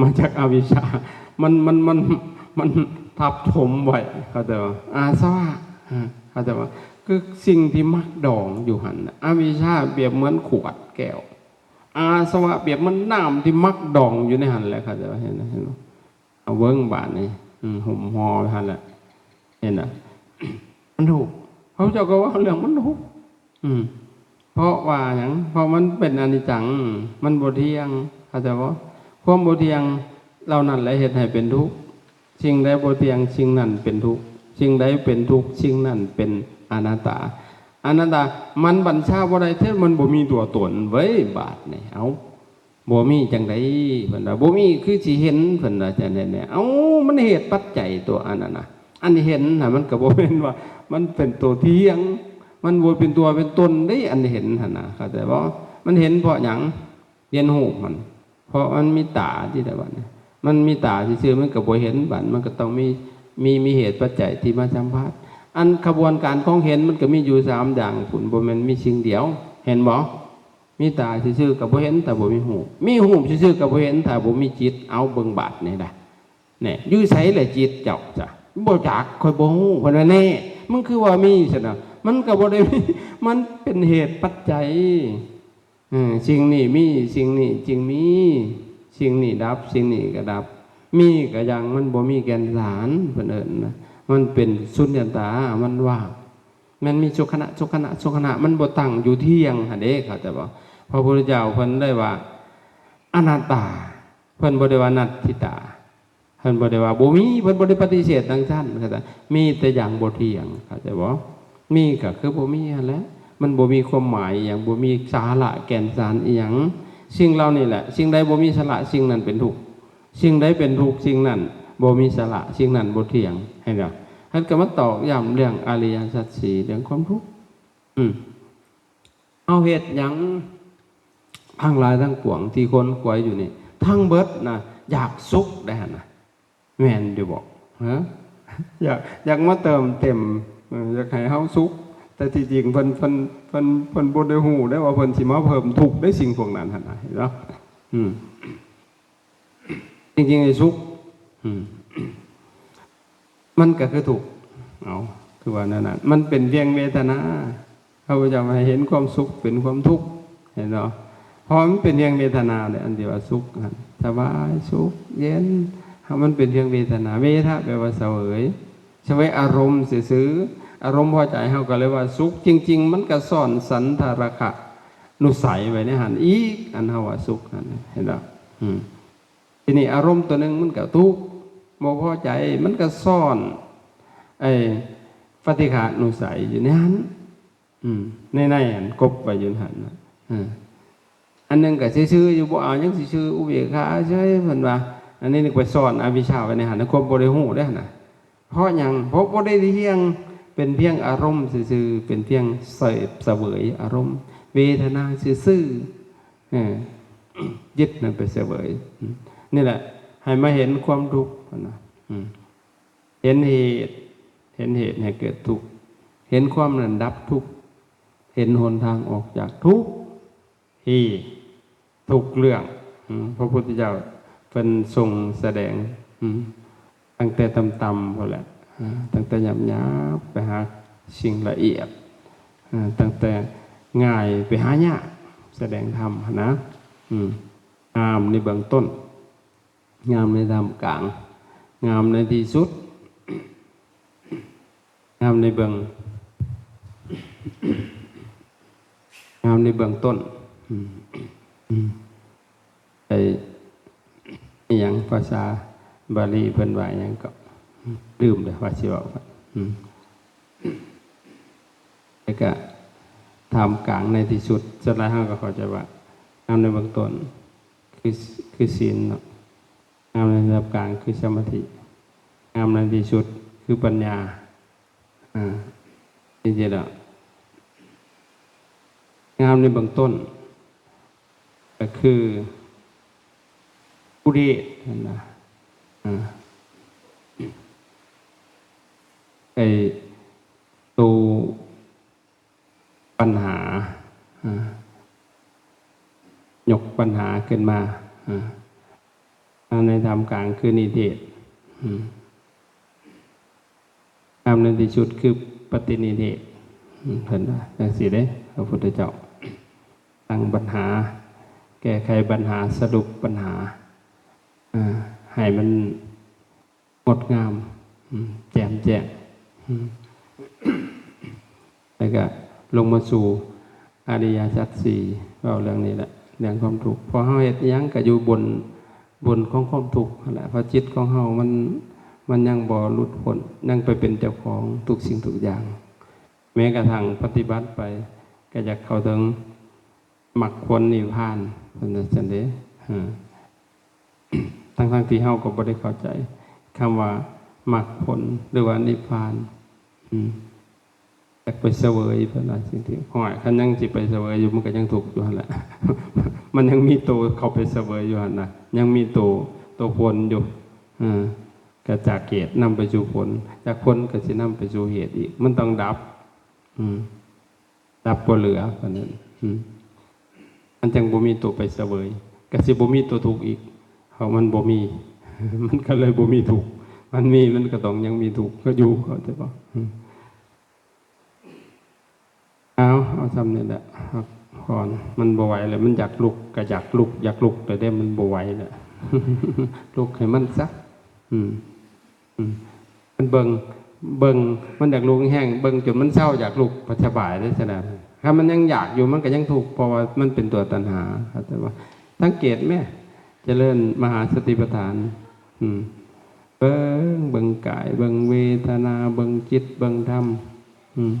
ມາຈາກອະວິຊຊາ, ມັນ, ມັນ, ມັນ, ມັນທັບຖົມໄວ້, ເຂົ້າໃຈບໍ່? ອາສະວະ, ເຂົ້າໃຈບໍ່? ຄືສິ່ງທີ່ມັກດອງຢູ່ຫັ້ນນະ. ອະວິຊຊາປຽບເໝືອນຂວດແກ້ວ, ອາສະວະປຽບເໝືອນນ້ຳທີ່ມັກດອງຢູ່ໃນຫັ້ນແຫຼະ, ເຂົ້າໃຈບໍ່? ເຫັນ, ເຫັນບໍ່? ເອົາເບິ່ງບາດນີ້, ຫຸ້ມຫໍ່ໄວ້ຫັ້ນແຫຼະ, ເຫັນນະ? ມັນທຸກ. ພະພຸດທະເຈົ້າກໍເວົ້າເລື່ອງມັນທຸກ. ອືມ ເພາະວ່າຫຍັງ? ເພາະມັນເປັນອະນິດຈັງ, ມັນບໍ່ທ່ຽງ, ເຂົ້າໃຈບໍ່? ຄວາມບໍ່ທ່ຽງເຫຼົ່ານັ້ນແຫຼະເຮັດໃຫ້ເປັນທຸກ. ສິ່ງໃດບໍ່ທ່ຽງ, ສິ່ງນັ້ນເປັນທຸກ. ສິ່ງໃດເປັນທຸກ, ສິ່ງນັ້ນເປັນອະນັດຕາ. ອະນັດຕາ ມັນບັນຊາບໍ່ໄດ້, ແທ້ມັນບໍ່ມີຕົວຕົນເວີຍ. ບາດນີ້ ເອົ້າ ບໍ່ມີຈັ່ງໃດ? ເພິ່ນວ່າ ບໍ່ມີຄືຊິເຫັນ, ເພິ່ນວ່າຈັ່ງໃດແດ່? ເອົ້າ ມັນເຫດປັດໄຈຕົວະ ອັນນັ້ນນະ. ອັນເຫັນນະ ມັນກໍບໍ່ແມ່ນວ່າມັນເປັນຕົວທ່ຽງ, ມັນບໍ່ເປັນຕົວເປັນຕົນເດ້ ອັນເຫັນຫັ້ນນະ, ເຂົ້າໃຈບໍ່? ມັນເຫັນເພາະຫຍັງ? ເຫັນຮູບມັນ, ເພາະມັນມີຕາທີ່ໃດບັດນີ້, ມັນມີຕາຊື່ໆ ມັນກໍບໍ່ເຫັນ, ບັດມັນກໍຕ້ອງມີ, ມີ, ມີເຫດປັດໄຈທີ່ມາສຳຜັດ. ອັນຂະບວນການຂອງເຫັນມັນກໍມີຢູ່ສາມຢ່າງພຸ້ນ, ບໍ່ແມ່ນມີສິ່ງດຽວ, ເຫັນບໍ່? ມີຕາຊື່ໆກໍບໍ່ເຫັນ ຖ້າບໍ່ມີຮູບ, ມີຮູບຊື່ໆກໍບໍ່ເຫັນ ຖ້າບໍ່ມີຈິດ. ເອົາເບິ່ງບາດນີ້ລະ, ແນ່ ຢູ່ໃສລະຈິດເຈົ້າຊະ? ບໍ່ຈັກ ຂ້ອຍບໍ່ຮູ້ ເພິ່ນວ່າ ແນ່ ມັນຄືວ່າມີຊັ້ນນະ ມັນກໍບໍ່ໄດ້ມີ ມັນເປັນເຫດປັດໄຈ ເອີ ສິ່ງນີ້ມີ ສິ່ງນີ້ຈຶ່ງມີ ສິ່ງນີ້ດັບ ສິ່ງນີ້ກໍດັບ ມີກໍຢ່າງ ມັນບໍ່ມີແກ່ນສານ ເພິ່ນເອີ້ນນະ ມັນເປັນສຸນຍະຕາ ມັນວ່າງ ແມ່ນມີສຸຂະນະ ສຸຂະນະ ສຸຂະນະ ມັນບໍ່ຕັ້ງຢູ່ທ່ຽງຫັ້ນເດ້ ເຂົ້າໃຈບໍ່? ພະພຸດທະເຈົ້າເພິ່ນໄດ້ວ່າອະນັດຕາ ເພິ່ນບໍ່ໄດ້ວ່ານັດຖິຕາ ເພິ່ນບໍ່ໄດ້ວ່າບໍ່ມີ ເພິ່ນບໍ່ໄດ້ປະຕິເສດຈັ່ງຊັ້ນ ເຂົ້າໃຈ ມີແຕ່ຢ່າງບໍ່ທ່ຽງ ເຂົ້າໃຈບໍ່? ມີກໍຄືບໍ່ມີຫັ້ນແຫຼະ ມັນບໍ່ມີຄວາມໝາຍອີ່ຫຍັງ ບໍ່ມີສາລະແກ່ນສານອີ່ຫຍັງ ສິ່ງເຫຼົ່ານີ້ແຫຼະ ສິ່ງໃດບໍ່ມີສາລະ ສິ່ງນັ້ນເປັນທຸກ ສິ່ງໃດເປັນທຸກ ສິ່ງນັ້ນບໍ່ມີສາລະ ສິ່ງນັ້ນບໍ່ທ່ຽງ ເຫັນບໍ່? ເພິ່ນກໍມາຕອກຢ້ຳເລື່ອງອະລິຍະສັດສີ່ ເລື່ອງຄວາມທຸກ ອືມ ເຮົາເຮັດຫຍັງທັງຫຼາຍທັງປວງທີ່ຄົນຂວາຍຢູ່ນີ້ ທັງເບິດນະ ຢາກສຸກໄດ໋ຫັ້ນນະ ແມ່ນຢູ່ບໍ່? ຮະ ຢາກ ຢາກມາເຕີມເຕັມ ເອີ ຢາກໃຫ້ເຮົາສຸກ ແຕ່ທີ່ຈິງເພິ່ນ ເພິ່ນ ເພິ່ນ ເພິ່ນບໍ່ໄດ້ຮູ້ເດ້ວ່າເພິ່ນຊິມາເພີ່ມທຸກໃນສິ່ງພວກນັ້ນຫັ້ນນະ ເຫັນບໍ່? ອືມ ຈິງໆ ໃຫ້ສຸກ ອືມ ມັນກໍຄືທຸກ ເອົາ ຄືວ່າແນວນັ້ນ ມັນເປັນພຽງເວທະນາ ພະພຸດທະເຈົ້າໃຫ້ເຫັນຄວາມສຸກເປັນຄວາມທຸກ ເຫັນບໍ່? ເພາະມັນເປັນພຽງເວທະນາເດ້ ອັນທີ່ວ່າສຸກຫັ້ນ ສະບາຍ ສຸກ ເຢັນ ມັນເປັນພຽງເວທະນາ ເວທະ ແປວ່າສະເຫວີຍ ສະເຫວີຍອາລົມຊື່ໆ ອາລົມພໍໃຈເຮົາກໍເລີຍວ່າສຸກ ຈິງໆ ມັນກໍຊ້ອນສັນທະລະຄະນຸໄສໄວ້ໃນຫັ້ນອີກ ອັນເຮົາວ່າສຸກຫັ້ນ ເຫັນບໍ່? ອືມ ທີນີ້ອາລົມຕົວໜຶ່ງມັນກໍທຸກ ບໍ່ພໍໃຈ ມັນກໍຊ້ອນໄອ້ປະຕິຄານຸໄສຢູ່ໃນຫັ້ນ ອືມ ໃນ ໃນຫັ້ນ ກົບໄວ້ຢູ່ຫັ້ນນະ ເອີ ອັນໜຶ່ງກໍຊື່ໆຢູ່ ບໍ່ເອົາຫຍັງຊື່ໆ ອຸເບກຂາເສີຍ ເພິ່ນວ່າ ອັນນີ້ນີ້ໄປຊ້ອນອະວິຊຊາໄວ້ໃນຫັ້ນ ໃນຄວາມບໍ່ໄດ້ຮູ້ເດ້ຫັ້ນນະ ເພາະຫຍັງ? ເພາະບໍ່ໄດ້ທ່ຽງ ເປັນພຽງອາລົມຊື່ໆ ເປັນພຽງເສບສະເຫວີຍອາລົມ ເວທະນາຊື່ໆ ເອີ ຍຶດນັ້ນໄປສະເຫວີຍ ອືມ ນີ້ແຫຼະ ໃຫ້ມາເຫັນຄວາມທຸກຫັ້ນນະ ອືມ ເຫັນເຫດ ເຫັນເຫດໃຫ້ເກີດທຸກ ເຫັນຄວາມນັ້ນດັບທຸກ ເຫັນຫົນທາງອອກຈາກທຸກ ທີ່ທຸກເລື່ອງ ອືມ ພະພຸດທະເຈົ້າເພິ່ນຊົງສະແດງ ອືມ ຕັ້ງແຕ່ຕ່ຳໆພຸ້ນແຫຼະ ອາ ຕັ້ງແຕ່ຫຍາບໆໄປຫາສິ່ງລະອຽດ ອາ ຕັ້ງແຕ່ງ່າຍໄປຫາຍາກ ສະແດງທຳຫັ້ນນະ ອືມ ງາມໃນເບື້ອງຕົ້ນ ງາມໃນທ່າມກາງ ງາມໃນທີ່ສຸດ ງາມໃນເບື້ອງ ງາມໃນເບື້ອງຕົ້ນ ອືມ ອືມ ໄອ້ ອີຫຍັງ ພາສາບາລີເພິ່ນວ່າອີຫຍັງກໍ ລືມແລ້ວວ່າຊິເວົ້າ ອືມ ແລ້ວກໍທ່າມກາງໃນທີ່ສຸດ ສ່ວນຫຼາຍເຮົາກໍເຂົ້າໃຈວ່າ ງາມໃນເບື້ອງຕົ້ນ ຄື ຄືສິນເນາະ ງາມໃນລະດັບກາງຄືສະມາທິ ງາມໃນທີ່ສຸດຄືປັນຍາ ອາ ຈິງໆແລ້ວ ງາມໃນເບື້ອງຕົ້ນກໍຄືອຸເດດຫັ້ນນະ ອາ ໄອ້ໂຕ ບັນຫາ ອາ ຍົກບັນຫາຂຶ້ນມາ ອາ ງາມໃນທ່າມກາງຄືນິເທດ ອາ ງາມໃນທີ່ສຸດຄືປະຕິນິເທດ ອາ ເພິ່ນວ່າຈັ່ງຊີ້ເດ້ ພະພຸດທະເຈົ້າ ຕັ້ງບັນຫາ ແກ້ໄຂບັນຫາ ສະຫຼຸບບັນຫາ ອາ ໃຫ້ມັນ ງົດງາມ ອືມ ແຈ່ມແຈ້ງ ອືມ ແລ້ວກະລົງມາສູ່ອະລິຍະສັດສີ່ ເວົ້າເລື່ອງນີ້ແຫຼະ ເລື່ອງຄວາມທຸກ ເພາະເຮົາເຮັດອີ່ຫຍັງກະຢູ່ບົນ ບົນຂອງຄວາມທຸກຫັ້ນແຫຼະ ເພາະຈິດຂອງເຮົາມັນ ມັນຍັງບໍ່ຫຼຸດພົ້ນ ຍັງໄປເປັນເຈົ້າຂອງທຸກສິ່ງທຸກຢ່າງ ແມ້ກະທັ່ງປະຕິບັດໄປ ກະຢາກເຂົ້າເຖິງ ມັກຜົນນິບພານ ເພິ່ນວ່າຊັ້ນເດ້ ເອີ ທັງໆທີ່ເຮົາກໍບໍ່ໄດ້ເຂົ້າໃຈຄຳວ່າມັກຜົນ ຫຼືວ່ານິບພານ ອືມ ຢາກໄປສະເຫວີຍ ເພິ່ນວ່າຈັ່ງຊີ້ ຫ້ອຍ ຄັນຍັງຊິໄປສະເຫວີຍຢູ່ ມັນກໍຍັງທຸກຢູ່ຫັ້ນແຫຼະ ມັນຍັງມີໂຕເຂົ້າໄປສະເຫວີຍຢູ່ຫັ້ນນະ ຍັງມີໂຕ ໂຕຜົນຢູ່ ເອີ ກໍຈາກເຫດນຳໄປສູ່ຜົນ ຈາກຜົນກໍຊິນຳໄປສູ່ເຫດອີກ ມັນຕ້ອງດັບ ອືມ ດັບບໍ່ເຫຼືອ ວ່ານັ້ນ ອືມ ມັນຈັ່ງບໍ່ມີໂຕໄປສະເຫວີຍ ກໍຊິບໍ່ມີໂຕທຸກອີກ ເພາະມັນບໍ່ມີ ມັນກໍເລີຍບໍ່ມີທຸກ ມັນມີ ມັນກໍຕ້ອງຍັງມີທຸກກໍຢູ່ ເຂົ້າໃຈບໍ່? ອືມ ເອົາ ເອົາຊ່ຳນີ້ແຫຼະ ພັກຜ່ອນ. ມັນບໍ່ໄຫວແລ້ວ ມັນຢາກລຸກກໍຢາກລຸກ ຢາກລຸກ ແຕ່ເດ້ ມັນບໍ່ໄຫວແລ້ວ ລຸກໃຫ້ມັນຊະ. ອືມ ອືມ ມັນເບິ່ງ ເບິ່ງ ມັນຢາກລຸກແຮງ ເບິ່ງຈົນມັນເຊົາຢາກລຸກ ພັດສະບາຍເດ້ຊັ້ນນະ. ຖ້າມັນຍັງຢາກຢູ່ ມັນກໍຍັງທຸກ ເພາະວ່າມັນເປັນຕົວຕັນຫາ ເຂົ້າໃຈບໍ່? ສັງເກດແມ ຈະເລີນມະຫາສະຕິປະທານ ອືມ ເບິ່ງ ເບິ່ງກາຍ ເບິ່ງເວທະນາ ເບິ່ງຈິດ ເບິ່ງທຳ ອືມ